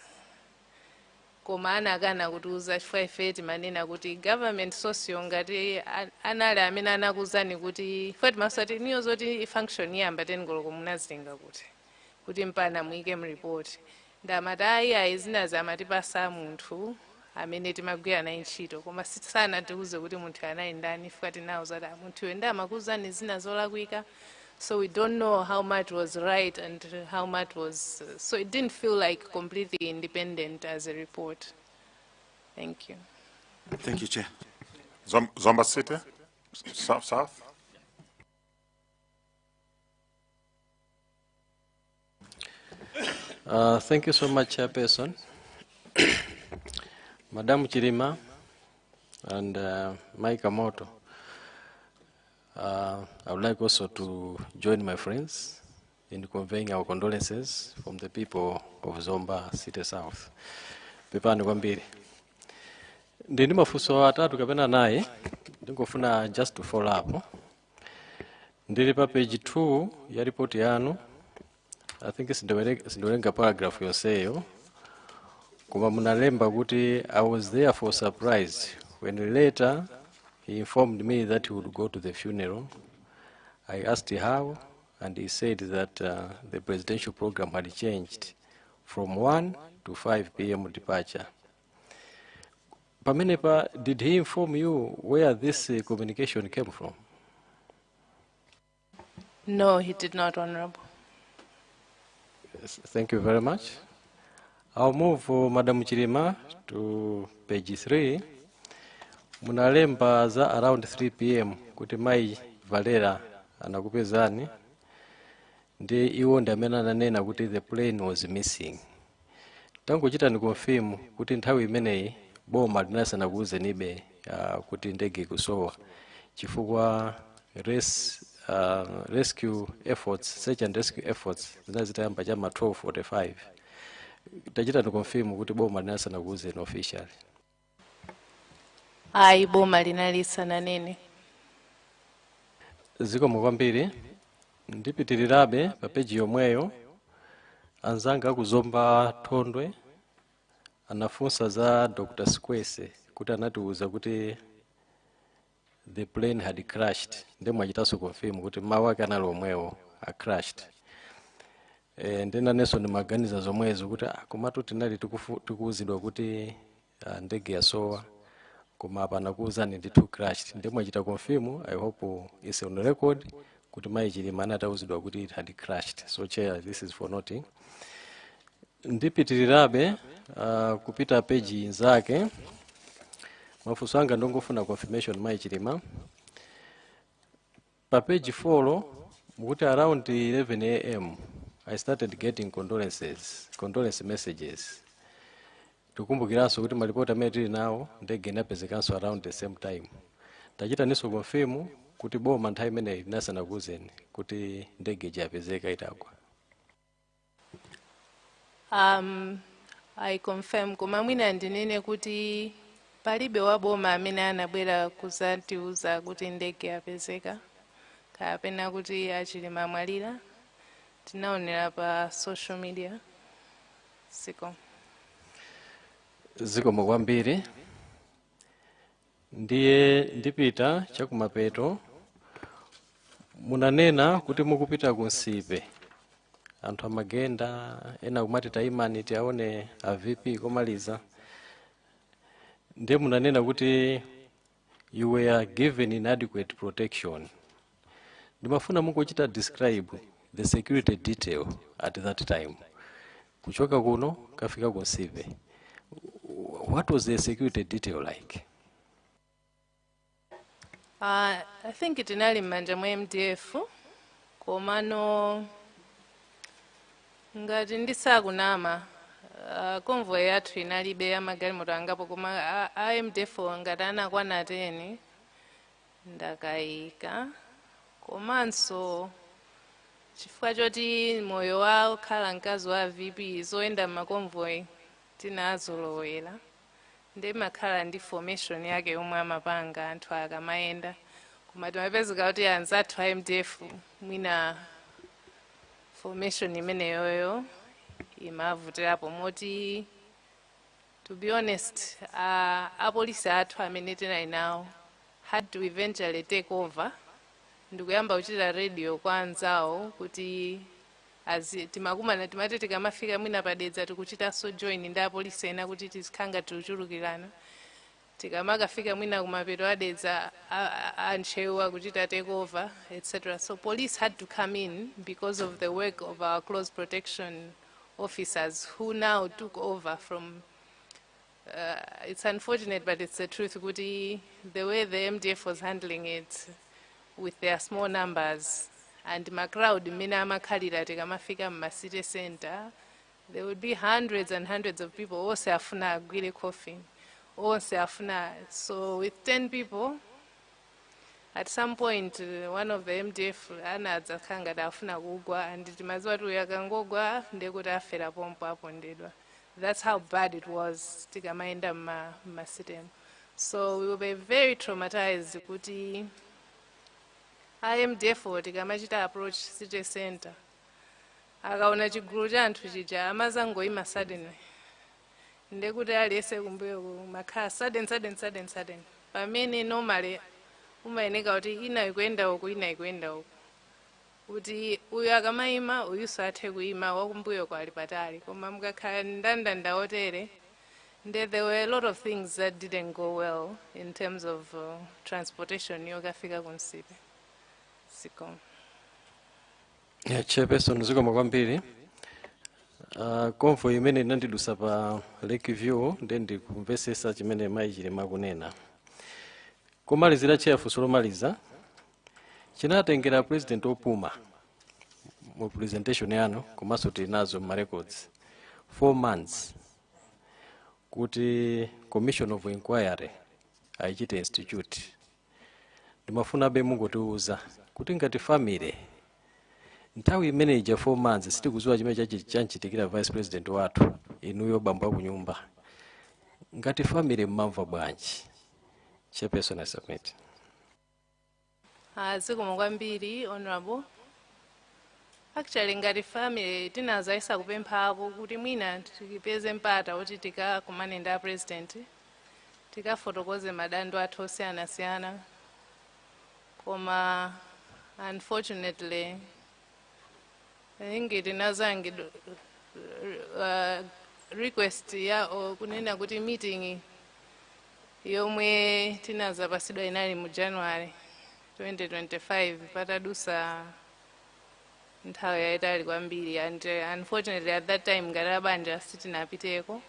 koma anakana kutiuza chifukwa ife timanena kuti government source yo ngati anali amene anakuuzani kuti ife timasati niyo zoti function iyamba 10 koloko munazitenga kuti mpana muyike mripoti. Ndamati ayi ayi, zinazi amatipasa munthu amene timagwira naye ntchito, koma sanatiuze kuti munthu anali ndani. Ifika tinawuza kuti, "Ah, munthuyo ndi amakuuzani zina zolakwika." So we don't know how much was right and how much was, so it didn't feel like completely independent as a report. Thank you. Thank you, Chair. Zomba City South. Thank you so much, Chairperson. Madam Chilima and Mike Amoto. I would like also to join my friends in conveying our condolences from the people of Zomba City South. Pepani kwambiri. Ndi ndi mafunso atatu kapena anayi, ndingofuna just to follow up. Ndili pa page 2 ya report yanu. I think sindiwerenga paragraph yonseyo, koma munalemba kuti, "I was therefore surprised when later he informed me that he would go to the funeral. I asked how, and he said that the presidential program had changed from 1 to 5 p.m. departure." Pamenepa, did he inform you where this communication came from? No, he did not, Honorable. Yes, thank you very much. I'll move, Madam Chilima, to page 3. Munalemba za around 3 p.m. kuti Mai Valera anakupezani ndi iwo ndi amene ananena kuti the plane was missing. Tangochitani confirm kuti nthawi imeneyi boma linasanakuwuzenibe kuti ndege ikusowa, chifukwa rescue efforts, search and rescue efforts zinali zitayamba chama 12:45. Tachitani confirm kuti boma linasanakuwuzeni officially. Ayi, boma linali lisananene. Zikomo kwambiri. Ndipitirirabe pa peji yomweyo. Anzanga akuzomba Thondwe anafunsa za Dr. Squese kuti anatiuza kuti the plane had crashed, ndi mwachitanso confirm kuti mawu ake anali omwewo, a crashed. Ndinanenso ndimaganiza zomwezo kuti komatu tinali tikuwuzidwa kuti ndege yasowa, koma apa anakuwuzani ndithu crashed. Ndi mwachita confirm. I hope it's on record kuti mayi Chilima anatawuzidwa kuti it had crashed. So Chair, this is for noting. Ndipitirirabe kupita peji inzake. Mafunso anga ndongofuna confirmation, mayi Chilima. Pa page 4 mukuti, "Around 11 a.m. I started getting condolence messages." Tikumbukiranso kuti malipoti amene tili nawo, ndege inapezekanso around the same time. Tachitaninso confirm kuti boma nthawi imeneyi linasanakuwuzeni kuti ndege ija yapezeka itagwa. I confirm, koma mwina ndinene kuti palibe wa boma amene anabwera kuzatiuza kuti ndege yapezeka kapena kuti aChilima amwalira. Tinaonera pa social media. Siko. Zikomo kwambiri. Ndiye ndipita chakumapeto. Munanena kuti mukupita ku Nsipe, anthu amagenda, ena kumati, "Tayimani tiaone a VP komaliza." Ndiye munanena kuti you were given inadequate protection. Ndimafuna mungochita describe the security detail at that time, kuchoka kuno kafika ku Nsipe. What was the security detail like? I think tinali m'manja mwa MDF, komano ngati ndisakunama, convoy yathu inalibe yamagalimoto angapo, koma a MDF ngati anakwana 10, ndakayika. Komanso chifukwa choti moyo wa okhala mkazi wa VP, zoyenda m'ma convoy tinazolowera, ndi makhala ndi formation yake yomwe amapanga anthu akamayenda, koma timapezeka kuti anzathu a MDF mwina formation imeneyoyo imavutirapo, moti to be honest, apolisi athu amene tinali nawo had to eventually take over ndikuyamba kuchita radio kwa anzawo kuti timakumana, timati tikamafika mwina paDedza tikuchitanso join ndi apolisi ena kuti tizikhanga tikuchulukirana. Tikamakafika mwina kumapeto aDedza, aNtcheu akuchita take over, etc. So police had to come in because of the work of our close protection officers who now took over from. It's unfortunate, but it's the truth kuti the way the MDF was handling it with their small numbers and ma crowd mmene amakhalira, tikamafika mma city center there would be hundreds and hundreds of people, onse afuna agwire coffin, onse afuna. So with 10 people, at some point one of the MDF anadzakhala ngati afuna kugwa, and timadziwa kuti uyu akangogwa ndekuti afera pompo, apondedwa. That's how bad it was tikamayenda mma city. So we were very traumatized kuti MDF tikamachita approach city center, akaona chigulu cha anthu chija amazangoyima suddenly, ndekuti aliyense kumbuyo makhala sudden, sudden, sudden, sudden, pamene normally umayeneka kuti ina ikuyenda uku, ina ikuyenda uku, kuti uyu akamayima uyuso athe kuyima, wakumbuyo kwali patali. Koma mukakhala ndandanda otere, nde there were a lot of things that didn't go well in terms of transportation yokafika kuNsipe. Siko. Yeah, Chairperson, zikomo kwambiri. Convoy imene inandidusa pa Lake View, ndi ndikumvesesa chimene mayi Chilima akunena. Komalizira, Chair, funso lomaliza: chinatengera President opuma mu presentation yanu, komanso tili nazo ma records, 4 months. Kuti commission of inquiry ayichite institute, ndimafunabe mungotiuza kuti ngati family, nthawi imene ija, 4 months sitikudziwa chimene chanchitikira vice president wathu, inuyo bambo akunyumba, ngati family mmamva bwanji? Chairperson, I submit. Ah, zikomo kwambiri, Honorable. Actually, ngati family tinazayesa kupemphako kuti mwina tipeze mpata kuti tikakumane ndi a president, tikafotokoze madando athu osiyanasiyana, koma unfortunately I think tinazangi request ya kunena kuti meeting yomwe tinazapasidwa inali mu January 2025, patadusa nthawi yayitali kwambiri. And unfortunately at that time ngati abanja sitinapiteko.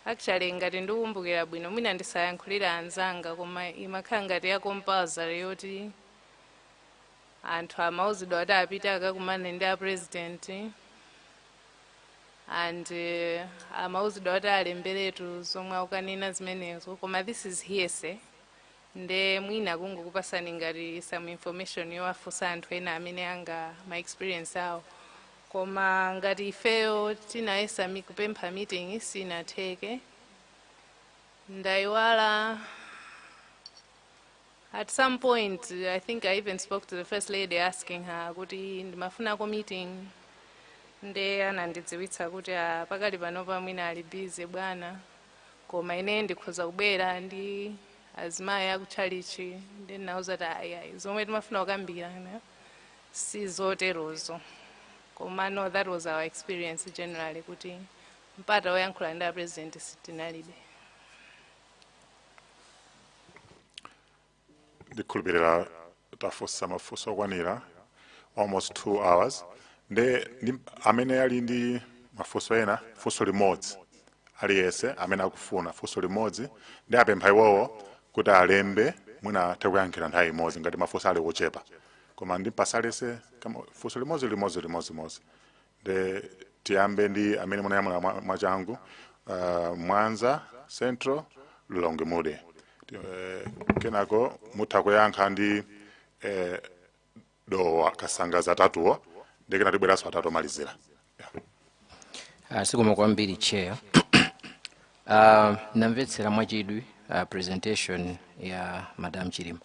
Actually, ngati ndikukumbukira bwino, mwina ndisayankhulira anzanga, koma imakhala ngati ya compulsory yoti anthu amauzidwa kuti apite akakumane ndi a president, and amauzidwa kuti alemberetu zomwe akukanena zimenezo. Koma this is hearsay, nde mwina kungokupasani ngati some information yowafunsa anthu ena amene anga ma experience awo. Koma ngati ifeyo tinayesa kupempha meeting, sinatheke. Ndayiwala, at some point I think I even spoke to the First Lady asking her kuti ndimafunako meeting, nde anandidziwitsa kuti, "Ah, pakali panopa mwina ali busy bwana, koma ine ndikhoza kubwera ndi azimayi akutchalichi." Ndi ndinawuza kuti ayi, ayi, zomwe timafuna kukambirana si zoterozo. Koma no, that was our experience generally, kuti mpata woyankhula ndi a president sitinalibe. Ndikhulupirira tafunsa mafunso okwanira, almost 2 hours. Nde ndi amene ali ndi mafunso ena, funso limodzi aliyense amene akufuna funso limodzi, ndi apempha iwowo kuti alembe, mwina athe kuyankhira nthawi imodzi ngati mafunso ali ochepa. Koma ndimpasa aliyense funso limodzi, limodzi, limodzi, limodzi. Nde tiyambe ndi amene munayamula mwachangu, Mwanza Central, Lilongwe Mude. Kenako mutha kuyankha ndi Dowa Kasangazi, atatuwo, ndi kena tibweranso atatu omalizira, yeah. Zikomo kwambiri, Chair. Namvetsera mwachidwi presentation ya Madam Chilima.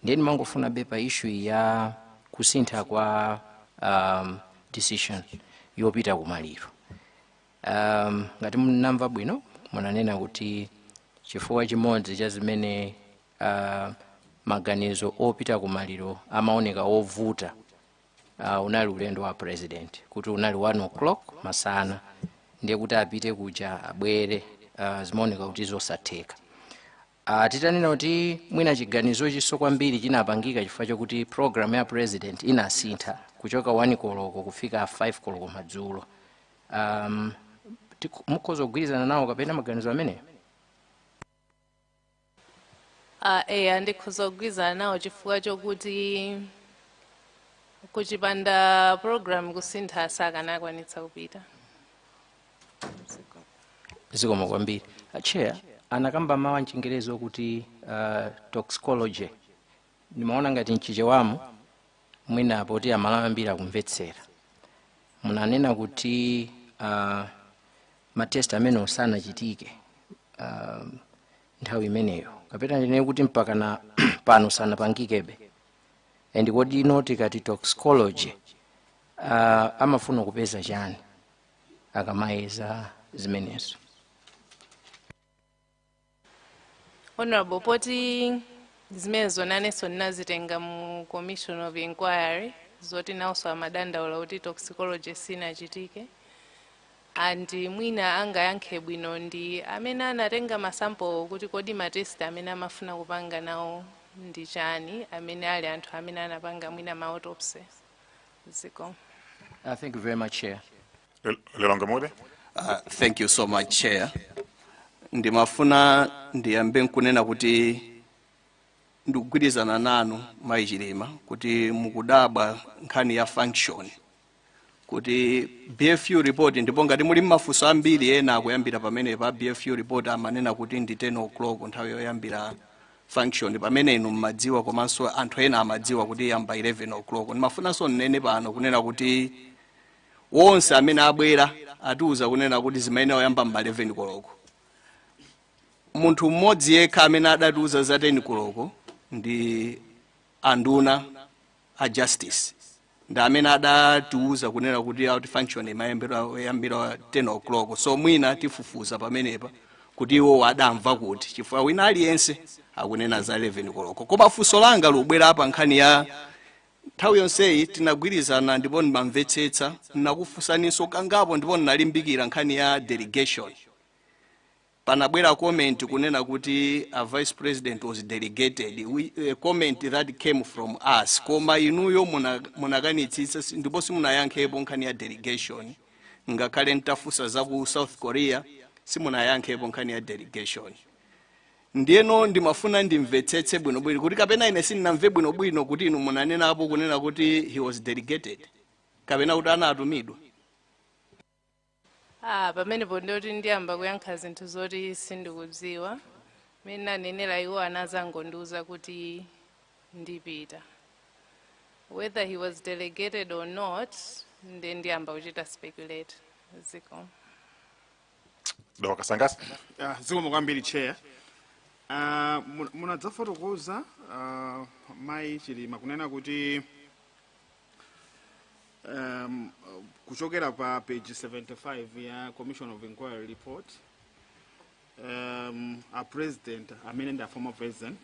Ndiye ndimangofuna be pa issue ya kusintha kwa decision yopita kumaliro. Ngati munamva bwino, munanena kuti chifukwa chimodzi cha zimene maganizo opita kumaliro amaoneka ovuta unali ulendo wa president, kuti unali 1 o'clock masana, ndiye kuti apite kuja, abwere, zimaoneka kuti zosatheka. Titanena kuti mwina chiganizo chiso kwambiri chinapangika chifukwa chokuti program ya president inasintha kuchoka 1 koloko kufika 5 koloko madzulo, mukhoza kugwirizana nawo kapena maganizo ameneyo? Eya, ndikhoza kugwirizana nawo chifukwa chokuti kuchipanda program kusintha sakanakwanitsa kupita. Zikomo kwambiri. Chair, anakamba mawu amchingerezi okuti toxicology. Ndimaona ngati mchichewamo mwina poti Amalawi ambiri akumvetsera, munanena kuti ma test amene sanachitike nthawi imeneyo, kapena ndinene kuti mpaka na pano sanapangikebe. And kodi ino tikati toxicology, amafuna kupeza chani akamayeza zimenezo? Honorable, poti zimenezo nanenso ndinazitenga mu commission of inquiry, zoti nawonso amadandaula kuti toxicology sinachitike, and mwina angayankhe bwino ndi amene anatenga ma sample, kuti kodi ma test amene amafuna kupanga nawo ndi chani, amene ali anthu amene anapanga mwina ma autopsy. Ziko. Thank you very much, Chair. Lilongwe Mude. Thank you so much, Chair. Ndimafuna ndiyambe nkunena kuti ndikugwirizana nanu, Mayi Chilima, kuti mukudabwa nkhani ya function, kuti Kuti BFU report, ndipo ngati muli mafunso ambiri ena akuyambira pamenepa, BFU report amanena kuti ndi 10 o'clock nthawi yoyambira function, pamene inu mmadziwa komanso anthu ena amadziwa kuti yamba 11 o'clock. Ndimafunanso nnene pano kunena kuti wonse amene abwera atiuza kunena kuti zimayenera kuyamba mma 11 koloko. Munthu mmodzi yekha amene adatiuza za 10 koloko ndi anduna a Justice, ndi amene adatiuza kunena kuti out function imayambira 10 o'clock. So mwina tifufuza pamenepa kuti iwo adamva kuti, chifukwa wina aliyense akunena za 11 koloko. Koma funso langa lubwera apa, nkhani ya nthawi yonseyi tinagwirizana ndipo ndimamvetsetsa, nakufunsaninso kangapo ndipo ndinalimbikira nkhani ya delegation. Panabwera comment kunena kuti a Vice President was delegated, a comment that came from us, koma inuyo munakanitsitsa ndipo simunayankhepo nkhani ya delegation. Ngakhale ntafunsa za ku South Korea, simunayankhepo nkhani ya delegation. Ndiyeno ndimafuna ndimvetsetse bwinobwino kuti kapena ine sindinamve bwinobwino kuti inu munanenapo kunena kuti he was delegated kapena kuti anatumidwa. Ah, pamenepo ndoti ndiyamba kuyankha zinthu zoti sindikudziwa. Mmene nanenera, iwo anazangondiuza kuti ndipita. Whether he was delegated or not, nde ndiyamba kuchita speculate. Ziko. Dowa Kasangasa. Zikomo kwambiri, Chair. Munadzafotokoza, Mayi Chilima, kunena kuti kuchokera pa page 75 ya Commission of Inquiry report, a President amene ndi a former President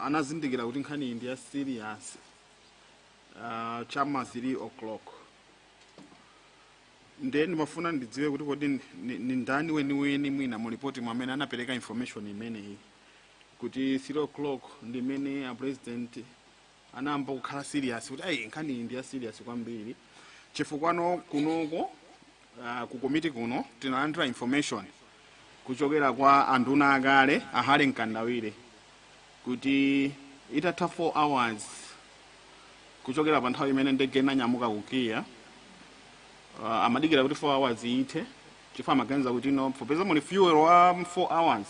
anazindikira kuti nkhani iyi ndi ya serious chama 3 o'clock. Ndiye ndimafuna ndidziwe kuti kodi ni ndani weniweni mwina mu ripoti mwamene anapereka information imeneyi kuti 3 o'clock ndimene a President anayamba kukhala serious kuti ayi, nkhani iyi ndi ya serious kwambiri? Chifukwano kunoko ku komiti kuno tinalandira information kuchokera kwa anduna akale a Harry Mkandawire kuti itatha 4 hours kuchokera pa nthawi imene ndege inanyamuka ku KIA, amadikira kuti 4 hours ithe chifukwa amaganiza kuti no, popeza muli fuel wa 4 hours,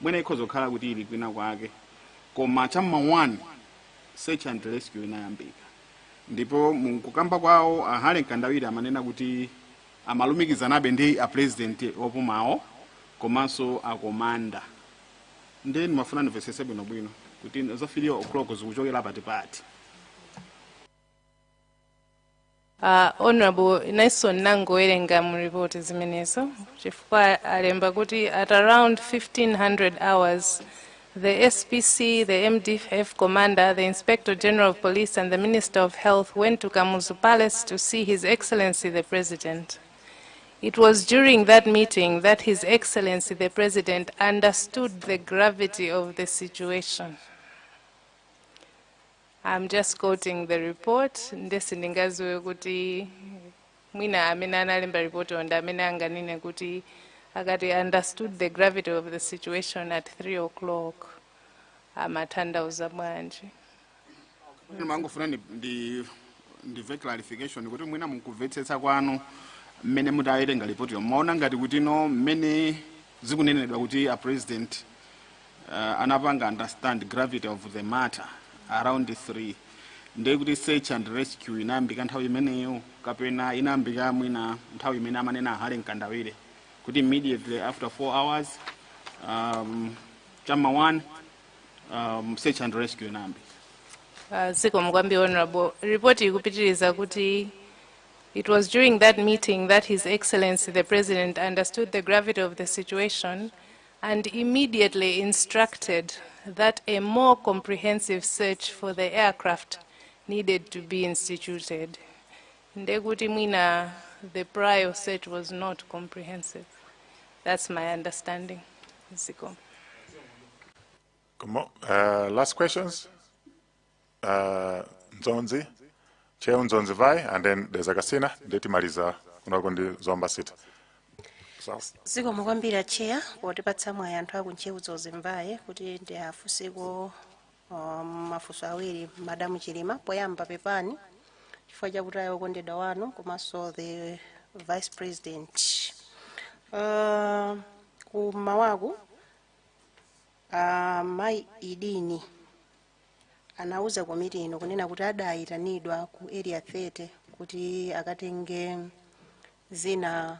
mwene ikhoza kukhala kuti ili kwina kwake. Koma cham'ma 1 search and rescue inayambika, ndipo mukukamba kwawo a Harry Mkandawire amanena kuti amalumikizanabe ndi a President opumawo komanso a commander. Ndiye ndimafuna ndimvetsetse bwinobwino kuti za 3 o'clock zikuchokera patipati. Honorable, inenso nangowerenga mu report zimenezo, chifukwa alemba kuti at around 1500 hours the SPC, the MDF commander, the Inspector General of Police and the Minister of Health went to Kamuzu Palace to see His Excellency the President. It was during that meeting that His Excellency the President understood the gravity of the situation. I'm just quoting the report. Nde sindingaziwe kuti mwina amene analemba report ndi amene anganene kuti akati understood the gravity of the situation at 3 o'clock amatanthauza bwanji. Mangofuna ndimve clarification kuti mwina mukumvetsetsa kwanu mmene mutawerenga ripoti maona ngati kuti no, mmene zikunenedwa kuti a President anapanga understand gravity of the matter around 3, ndiye kuti search and rescue inayambika nthawi imeneyo kapena inayambika mwina nthawi imene amanena a Harry Mkandawire kuti immediately after 4 hours, chama 1, search and rescue inayambika? Zikomo kwambiri, Honorable. Report ikupitiriza kuti it was during that meeting that His Excellency the President understood the gravity of the situation and immediately instructed that a more comprehensive search for the aircraft needed to be instituted. Ndekuti mwina the prior search was not comprehensive. That's my understanding. Zikomo. Come on. Last questions. Nzonzi, Chair Nzonzi Vai, and then there's Akasina, ndetimaliza kunoko ndi Zomba City. So, Zikomo kwambiri, Chair, potipatsa mwayi anthu aku Ntcheu Mvaye kuti ndiafunseko mafunso awiri Madamu Chilima. Poyamba, pepani. Chifukwa chakutaya okondedwa wanu komanso the Vice President. Kumawaku Mayi Idini anauza komiti ino kunena kuti adayitanidwa ku Area 30 kuti akatenge zina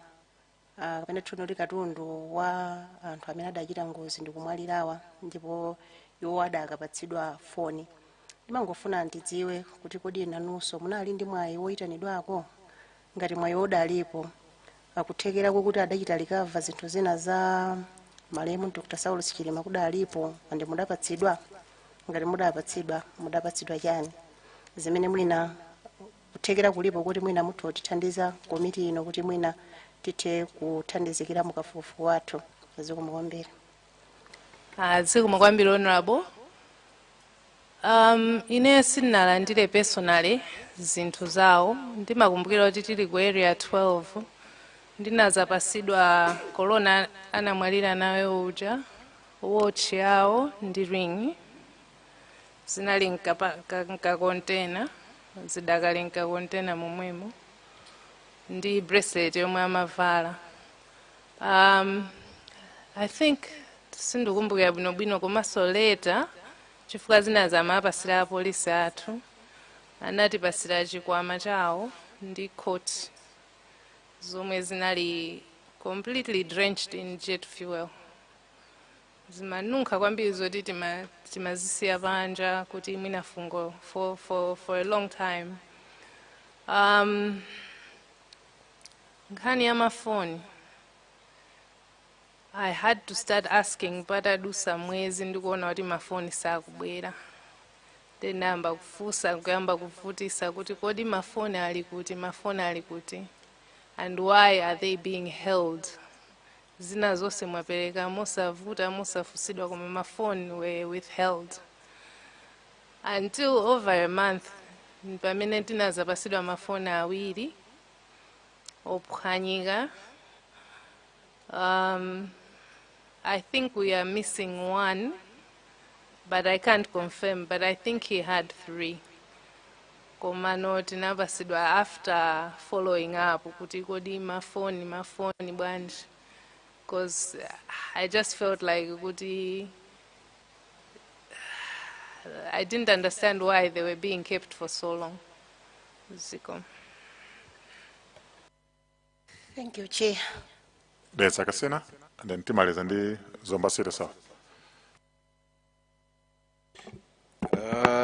kapena tsono kuti katundu wa anthu amene adachita ngozi ndikumwalirawa, ndipo iwo adakapatsidwa foni. Ndimangofuna ndidziwe kuti kodi nanunso munali ndi mwayi woyitanidwako? Ngati mwayi wodalipo, akuthekerako kuti adachita recover zinthu zina za malemu Dr Saulos Chilima kudalipo andi mudapatsidwa? Ngati mudapatsidwa, mudapatsidwa chani zimene mwina kuthekera kulipo kuti mwina mutha kutithandiza komiti ino kuti mwina tithe kuthandizikira mukafukufuku wathu? Zikomo kwambiri. Zikomo kwambiri, Honorable. Ine sindinalandire personally zinthu zawo. Ndimakumbukira kuti tili ku Area 12 ndinazapasidwa korona anamwalira nayo uja, watch yawo ndi ring. Zinali mkakontena, zidakali mkakontena momwemo, ndi bracelet yomwe amavala. I think sindikumbukira bwinobwino, komanso later, chifukwa zina zamapasira apolisi athu, anatipasira chikwama chawo ndi coat zomwe zinali completely drenched in jet fuel, zimanunkha kwambiri zoti timazisiya panja kuti mwina fungo for a long time. Nkhani ya mafoni, I had to start asking patadusa mwezi. Ndikuona kuti mafoni sakubwera, ndinayamba kufunsa, kuyamba kuvutisa kuti kodi mafoni ali kuti, mafoni ali kuti, and why are they being held? Zina zonse mwapereka mosavuta, mosafusidwa, koma mafoni were withheld until over a month, pamene tinazapasidwa mafoni awiri ophwanyika. I think we are missing one, but I can't confirm, but I think he had three. Komano tinapasidwa after following up kuti kodi mafoni, mafoni bwanji, because I just felt like kuti I didn't understand why they were being kept for so long. Zikomo. Thank you, Chair. Dedza Kasina and then timaliza ndi Zomba City South.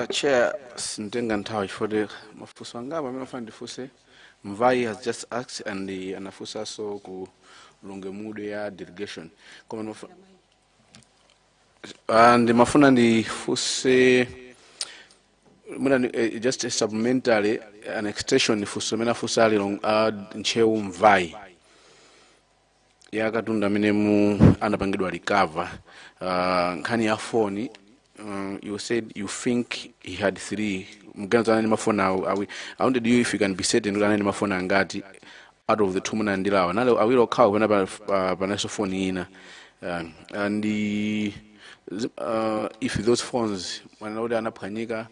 Chair, sintenga nthawi chifukwa mafunso angapo amene afuna ndifunse Mvai has just asked and anafunsanso ku Lungemude ya delegation, koma ndimafuna ndifunse mwina just a supplementary, an extension, funso amene afunsa ali Ntcheu Mvai ya katundu amene mu anapangidwa recover. Nkhani ya foni, you said you think he had three, mganizo anali mafoni awi. I wanted you if you can be certain kuti anali mafoni angati out of the two munalandilawa, nali awiri okhawo kapena pananso foni ina? And if those phones mwanena kuti anaphwanyika,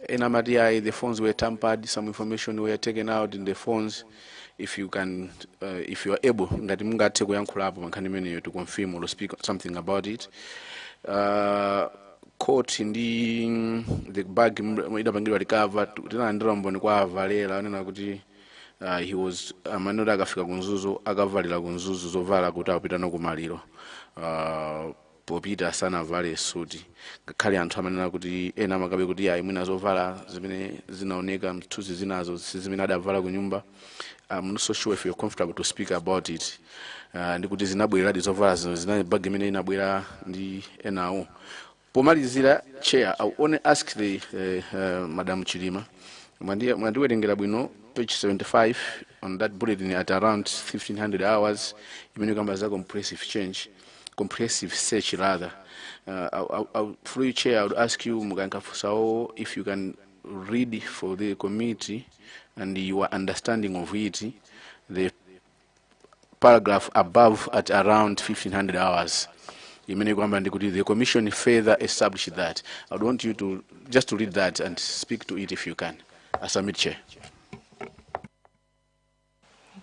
ena amati ayi, the phones were tampered, some information were taken out in the phones. If you can, if you are able, ngati mungathe kuyankhulapo pa nkhani imeneyo to confirm or speak something about it. Coat ndi the bag idapangidwa recover, tinalandira umboni kwa Valera anena kuti he was amanena kuti akafika ku Mzuzu akavalira ku Mzuzu zovala kuti apita no kumaliro. Popita sanavale suti, ngakhale anthu amanena kuti ena amakabe kuti ayi, mwina zovala zimene zinaoneka mthunzi zinazo si zimene adavala ku nyumba. I'm not so sure if you're comfortable to speak about it. Ndikuti zinabwereradi zovala zino zinali bag imene inabwera ndi enawo. Pomalizira, Chair, I will only ask the Madam Chilima, mwandiwerengera bwino page 75 on that bulletin at around 1500 hours imene ikamba za comprehensive change, comprehensive search rather. Through you, Chair, I would ask you mukankafusawo if you can read for the committee and your understanding of it, the paragraph above at around 1500 hours imene kwamba ndikuti the commission further established that. I would want you to just to read that and speak to it if you can. I submit, Chair.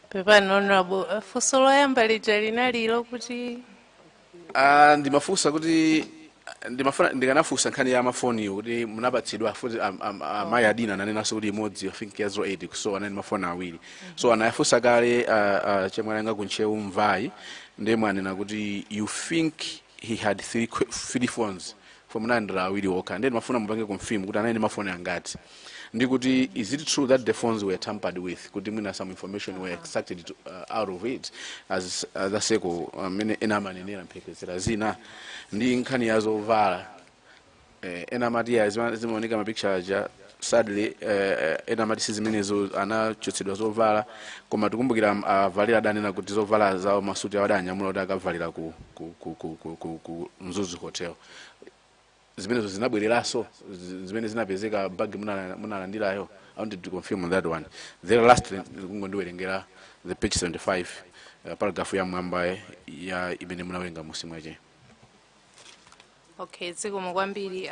Pepani, Honorable, funso loyamba lija linalilo kuti? Ndimafunsa kuti ndimafuna ndikanafunsa nkhani ya mafoniyo kuti munapatsidwa futi amayi Adina ananenanso kuti imodzi, I think, ya 08, so anali mafoni awiri. So anayafunsa kale chemwalanga kuntcheu mvayi, ndiye mwanena kuti you think he had three phones for munalandira awiri okha. Ndiye ndimafuna mupange confirm kuti anali ndi mafoni angati, ndi kuti is it true that the phones were tampered with, kuti mwina some information were extracted out of it as aseko amene ena amanenera mphekesera zina, ndi nkhani ya zovala, ena amati ya zimaoneka ma picture aja, sadly, ena amati si zimenezo, anachotsedwa zovala, koma tikumbukira avalira adanena kuti zovala zawo, masuti awo adanyamula kuti akavalira ku Mzuzu Hotel. Zimenezo zinabwereranso zimene zinapezeka bag munalandirayo? I wanted to confirm on that one. Then lastly, kungondiwerengera the page 75, paragraph ya mwamba ya imene munawerenga musi mwache. Okay, zikomo kwambiri.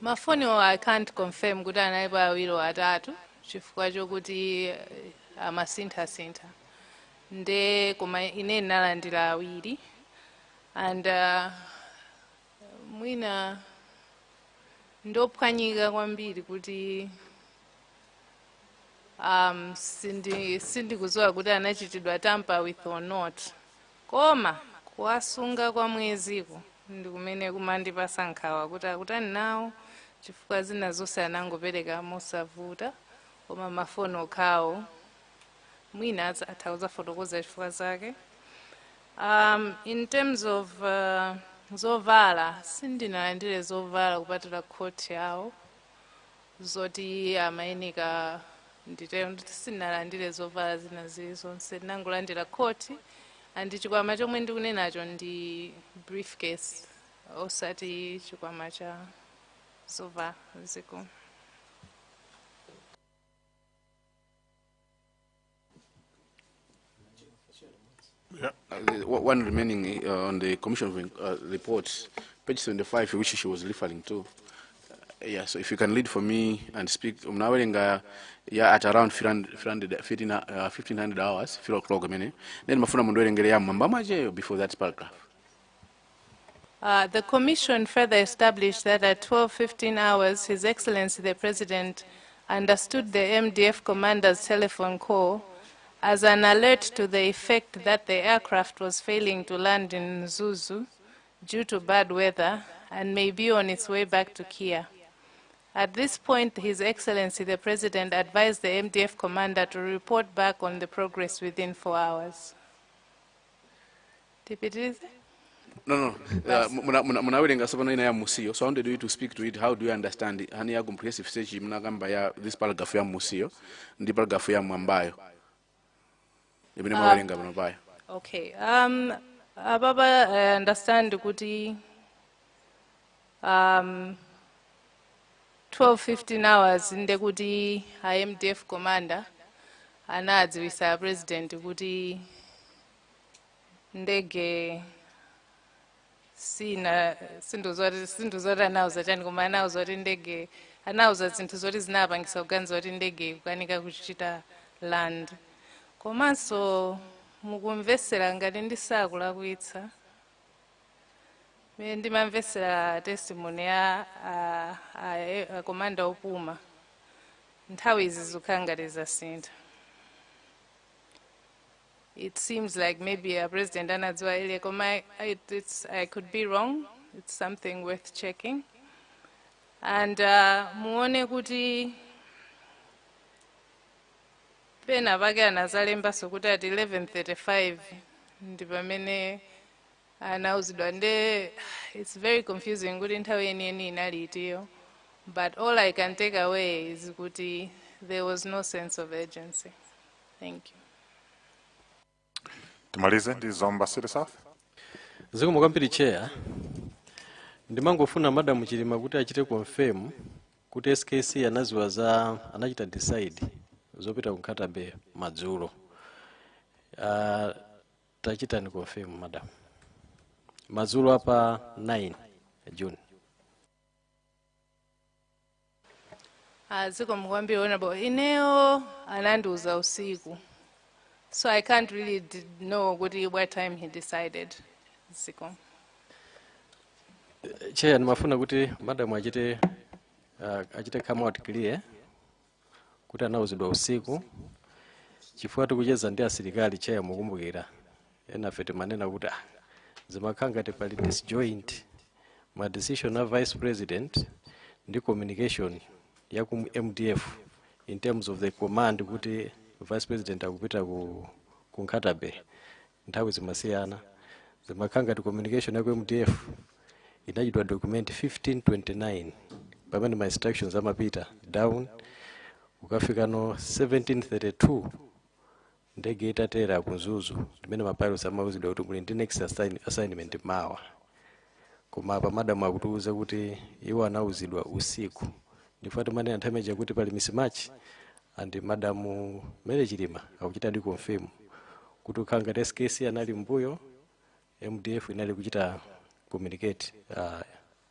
Mafoniwo I can't confirm kuti analipo awiri or atatu, chifukwa chokuti amasinthasintha, nde koma ine ndinalandira awiri and mwina ndophwanyika kwambiri kuti sindikudziwa kuti anachitidwa tamper with or not, koma kuwasunga kwa mweziko ndi kumene kumandipasa nkhawa kuti akutani nawo, chifukwa zina zonse anangopereka mosavuta, koma mafoni okhawo mwina atha kudzafotokoza chifukwa zake. In terms of zovala, sindinalandire zovala kupatula coat yawo zoti amayenika nditero, nditi sindinalandire zovala zina zilizonse, ndinangolandira coat and chikwama chomwe ndikunenacho ndi briefcase, osati chikwama cha zovala ziko. Yeah. One remaining on the Commission of report, page 75, which she was referring to. Yeah, so if you can read for me and speak, mnawerenga ya at around 300, 300, 15, 1500 hours, 3 o'clock amene. Then mafuna mundiwerengere ya mwamba mwacheyo before that paragraph. The Commission further established that at 12:15 hours, His Excellency the President understood the MDF commander's telephone call as an alert to the effect that the aircraft was failing to land in Mzuzu due to bad weather and may be on its way back to Kia. At this point, His Excellency the President advised the MDF commander to report back on the progress within 4 hours. Tipitirize? No. Munawerenga sopano ina ya musiyo, so I wanted you to speak to it. How do you understand it? Hani ya comprehensive search munakamba ya this paragraph ya musiyo ndi paragraph ya mwambayo imene mwawerenga pano payo. Okay. Ababa, I understand kuti 12:15 hours ndekuti MDF commander anadziwisa president kuti ndege sina sindozoti anauza chani, koma anauza kuti ndege, anauza zinthu zoti zinapangisa kuganiza kuti ndege ikukanika kuchita land. Komanso mukumvesera, ngati ndisakulakwitsa mene ndimamvesera testimony ya a commander opuma, nthawi izi zikukhala ngati zasintha. It seems like maybe a president anadziwa ile, koma I could be wrong. It's something worth checking and muone kuti pena pake anazalembanso kuti at 11:35 ndi pamene anauzidwa. Nde it's very confusing kuti nthawi yeniyeni inali itiyo, but all I can take away is kuti there was no sense of urgency. Thank you. Timalize ndi Zomba City South. Zikomo kwambiri, Chair. Ndimangofuna Madam Chilima kuti achite confirm kuti SKC anaziwa za anachita decide zopita ku Nkhata Bay madzulo. Tachitani confirm, madam, madzulo apa 9 June. Zikomo kwambiri, Honorable. Ineyo anandiuza usiku, so I can't really know kuti what time he decided. Zikomo. Chair, ndimafuna kuti madam achite come out clear kuti anauzidwa usiku, chifukwa tikucheza ndi asilikali, Chair, mukumbukira enafe timanena kuti zimakhala ngati pali disjoint ma decision a Vice President ndi communication ya ku MDF in terms of the command kuti Vice President akupita ku Nkhata Bay. Nthawi zimasiyana, zimakhala ngati communication ya ku MDF inachitwa document 1529, pamene ma instructions amapita down kukafikano 1732, ndege itatera ku Mzuzu, ndimene ma pilots amauzidwa kuti muli ndi next assignment mawa. Koma apa madam akutiuza kuti iwo anauzidwa usiku. Ndifuna timanena nthawi imeneja kuti pali mismatch, and Madam Mary Chilima akuchita ndi confirm kuti ukhala ngati SKC anali mbuyo, MDF inali kuchita communicate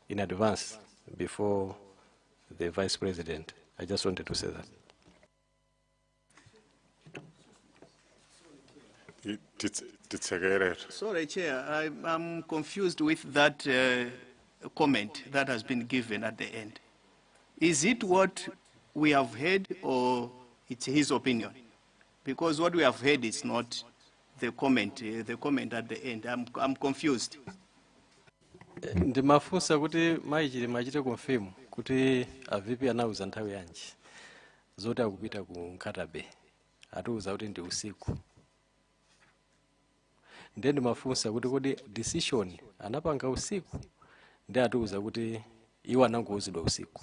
in advance before the Vice President. I just wanted to say that. Titsekeretu. Sorry, Chair, I'm confused with that comment that has been given at the end. Is it what we have heard or it's his opinion? Because what we have heard is not the comment at the end. I'm confused. Ndimafunsa kuti mayi Chilima achite confirm kuti a VP anauza nthawi yanji zoti akupita ku Nkhata Bay. Atiuza kuti ndi usiku. Ndiye ndimafunsa kuti kodi decision anapanga usiku? Ndi atiuza kuti iwo anangouzidwa usiku.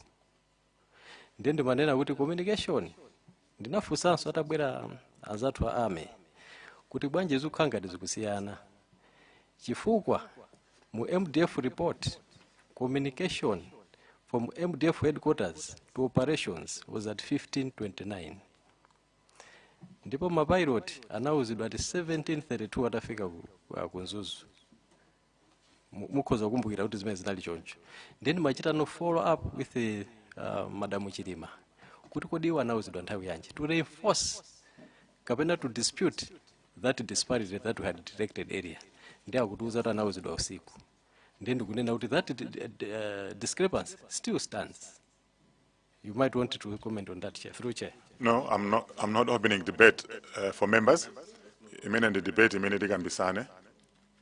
Ndiye ndimanena kuti communication, ndinafunsanso atabwera anzathu a army kuti bwanji zikukhala ngati zikusiyana, chifukwa mu MDF report, communication from MDF headquarters to operations was at 1529, ndipo mapilot anauzidwa ati 1732 atafika ku Mzuzu. Mukhoza kukumbukira kuti zimene zinali choncho. Then machita no follow up with the, Madam Chilima kuti kodi iwo anauzidwa nthawi yanji, to reinforce kapena to dispute that disparity that we had detected earlier. Ndi akutiuza kuti anauzidwa usiku. Ndiye ndikunena kuti that discrepancy still stands. You might want to comment on that, Chair, through Chair. No, I'm not opening debate for members. Imene ndi debate imene tikambisane.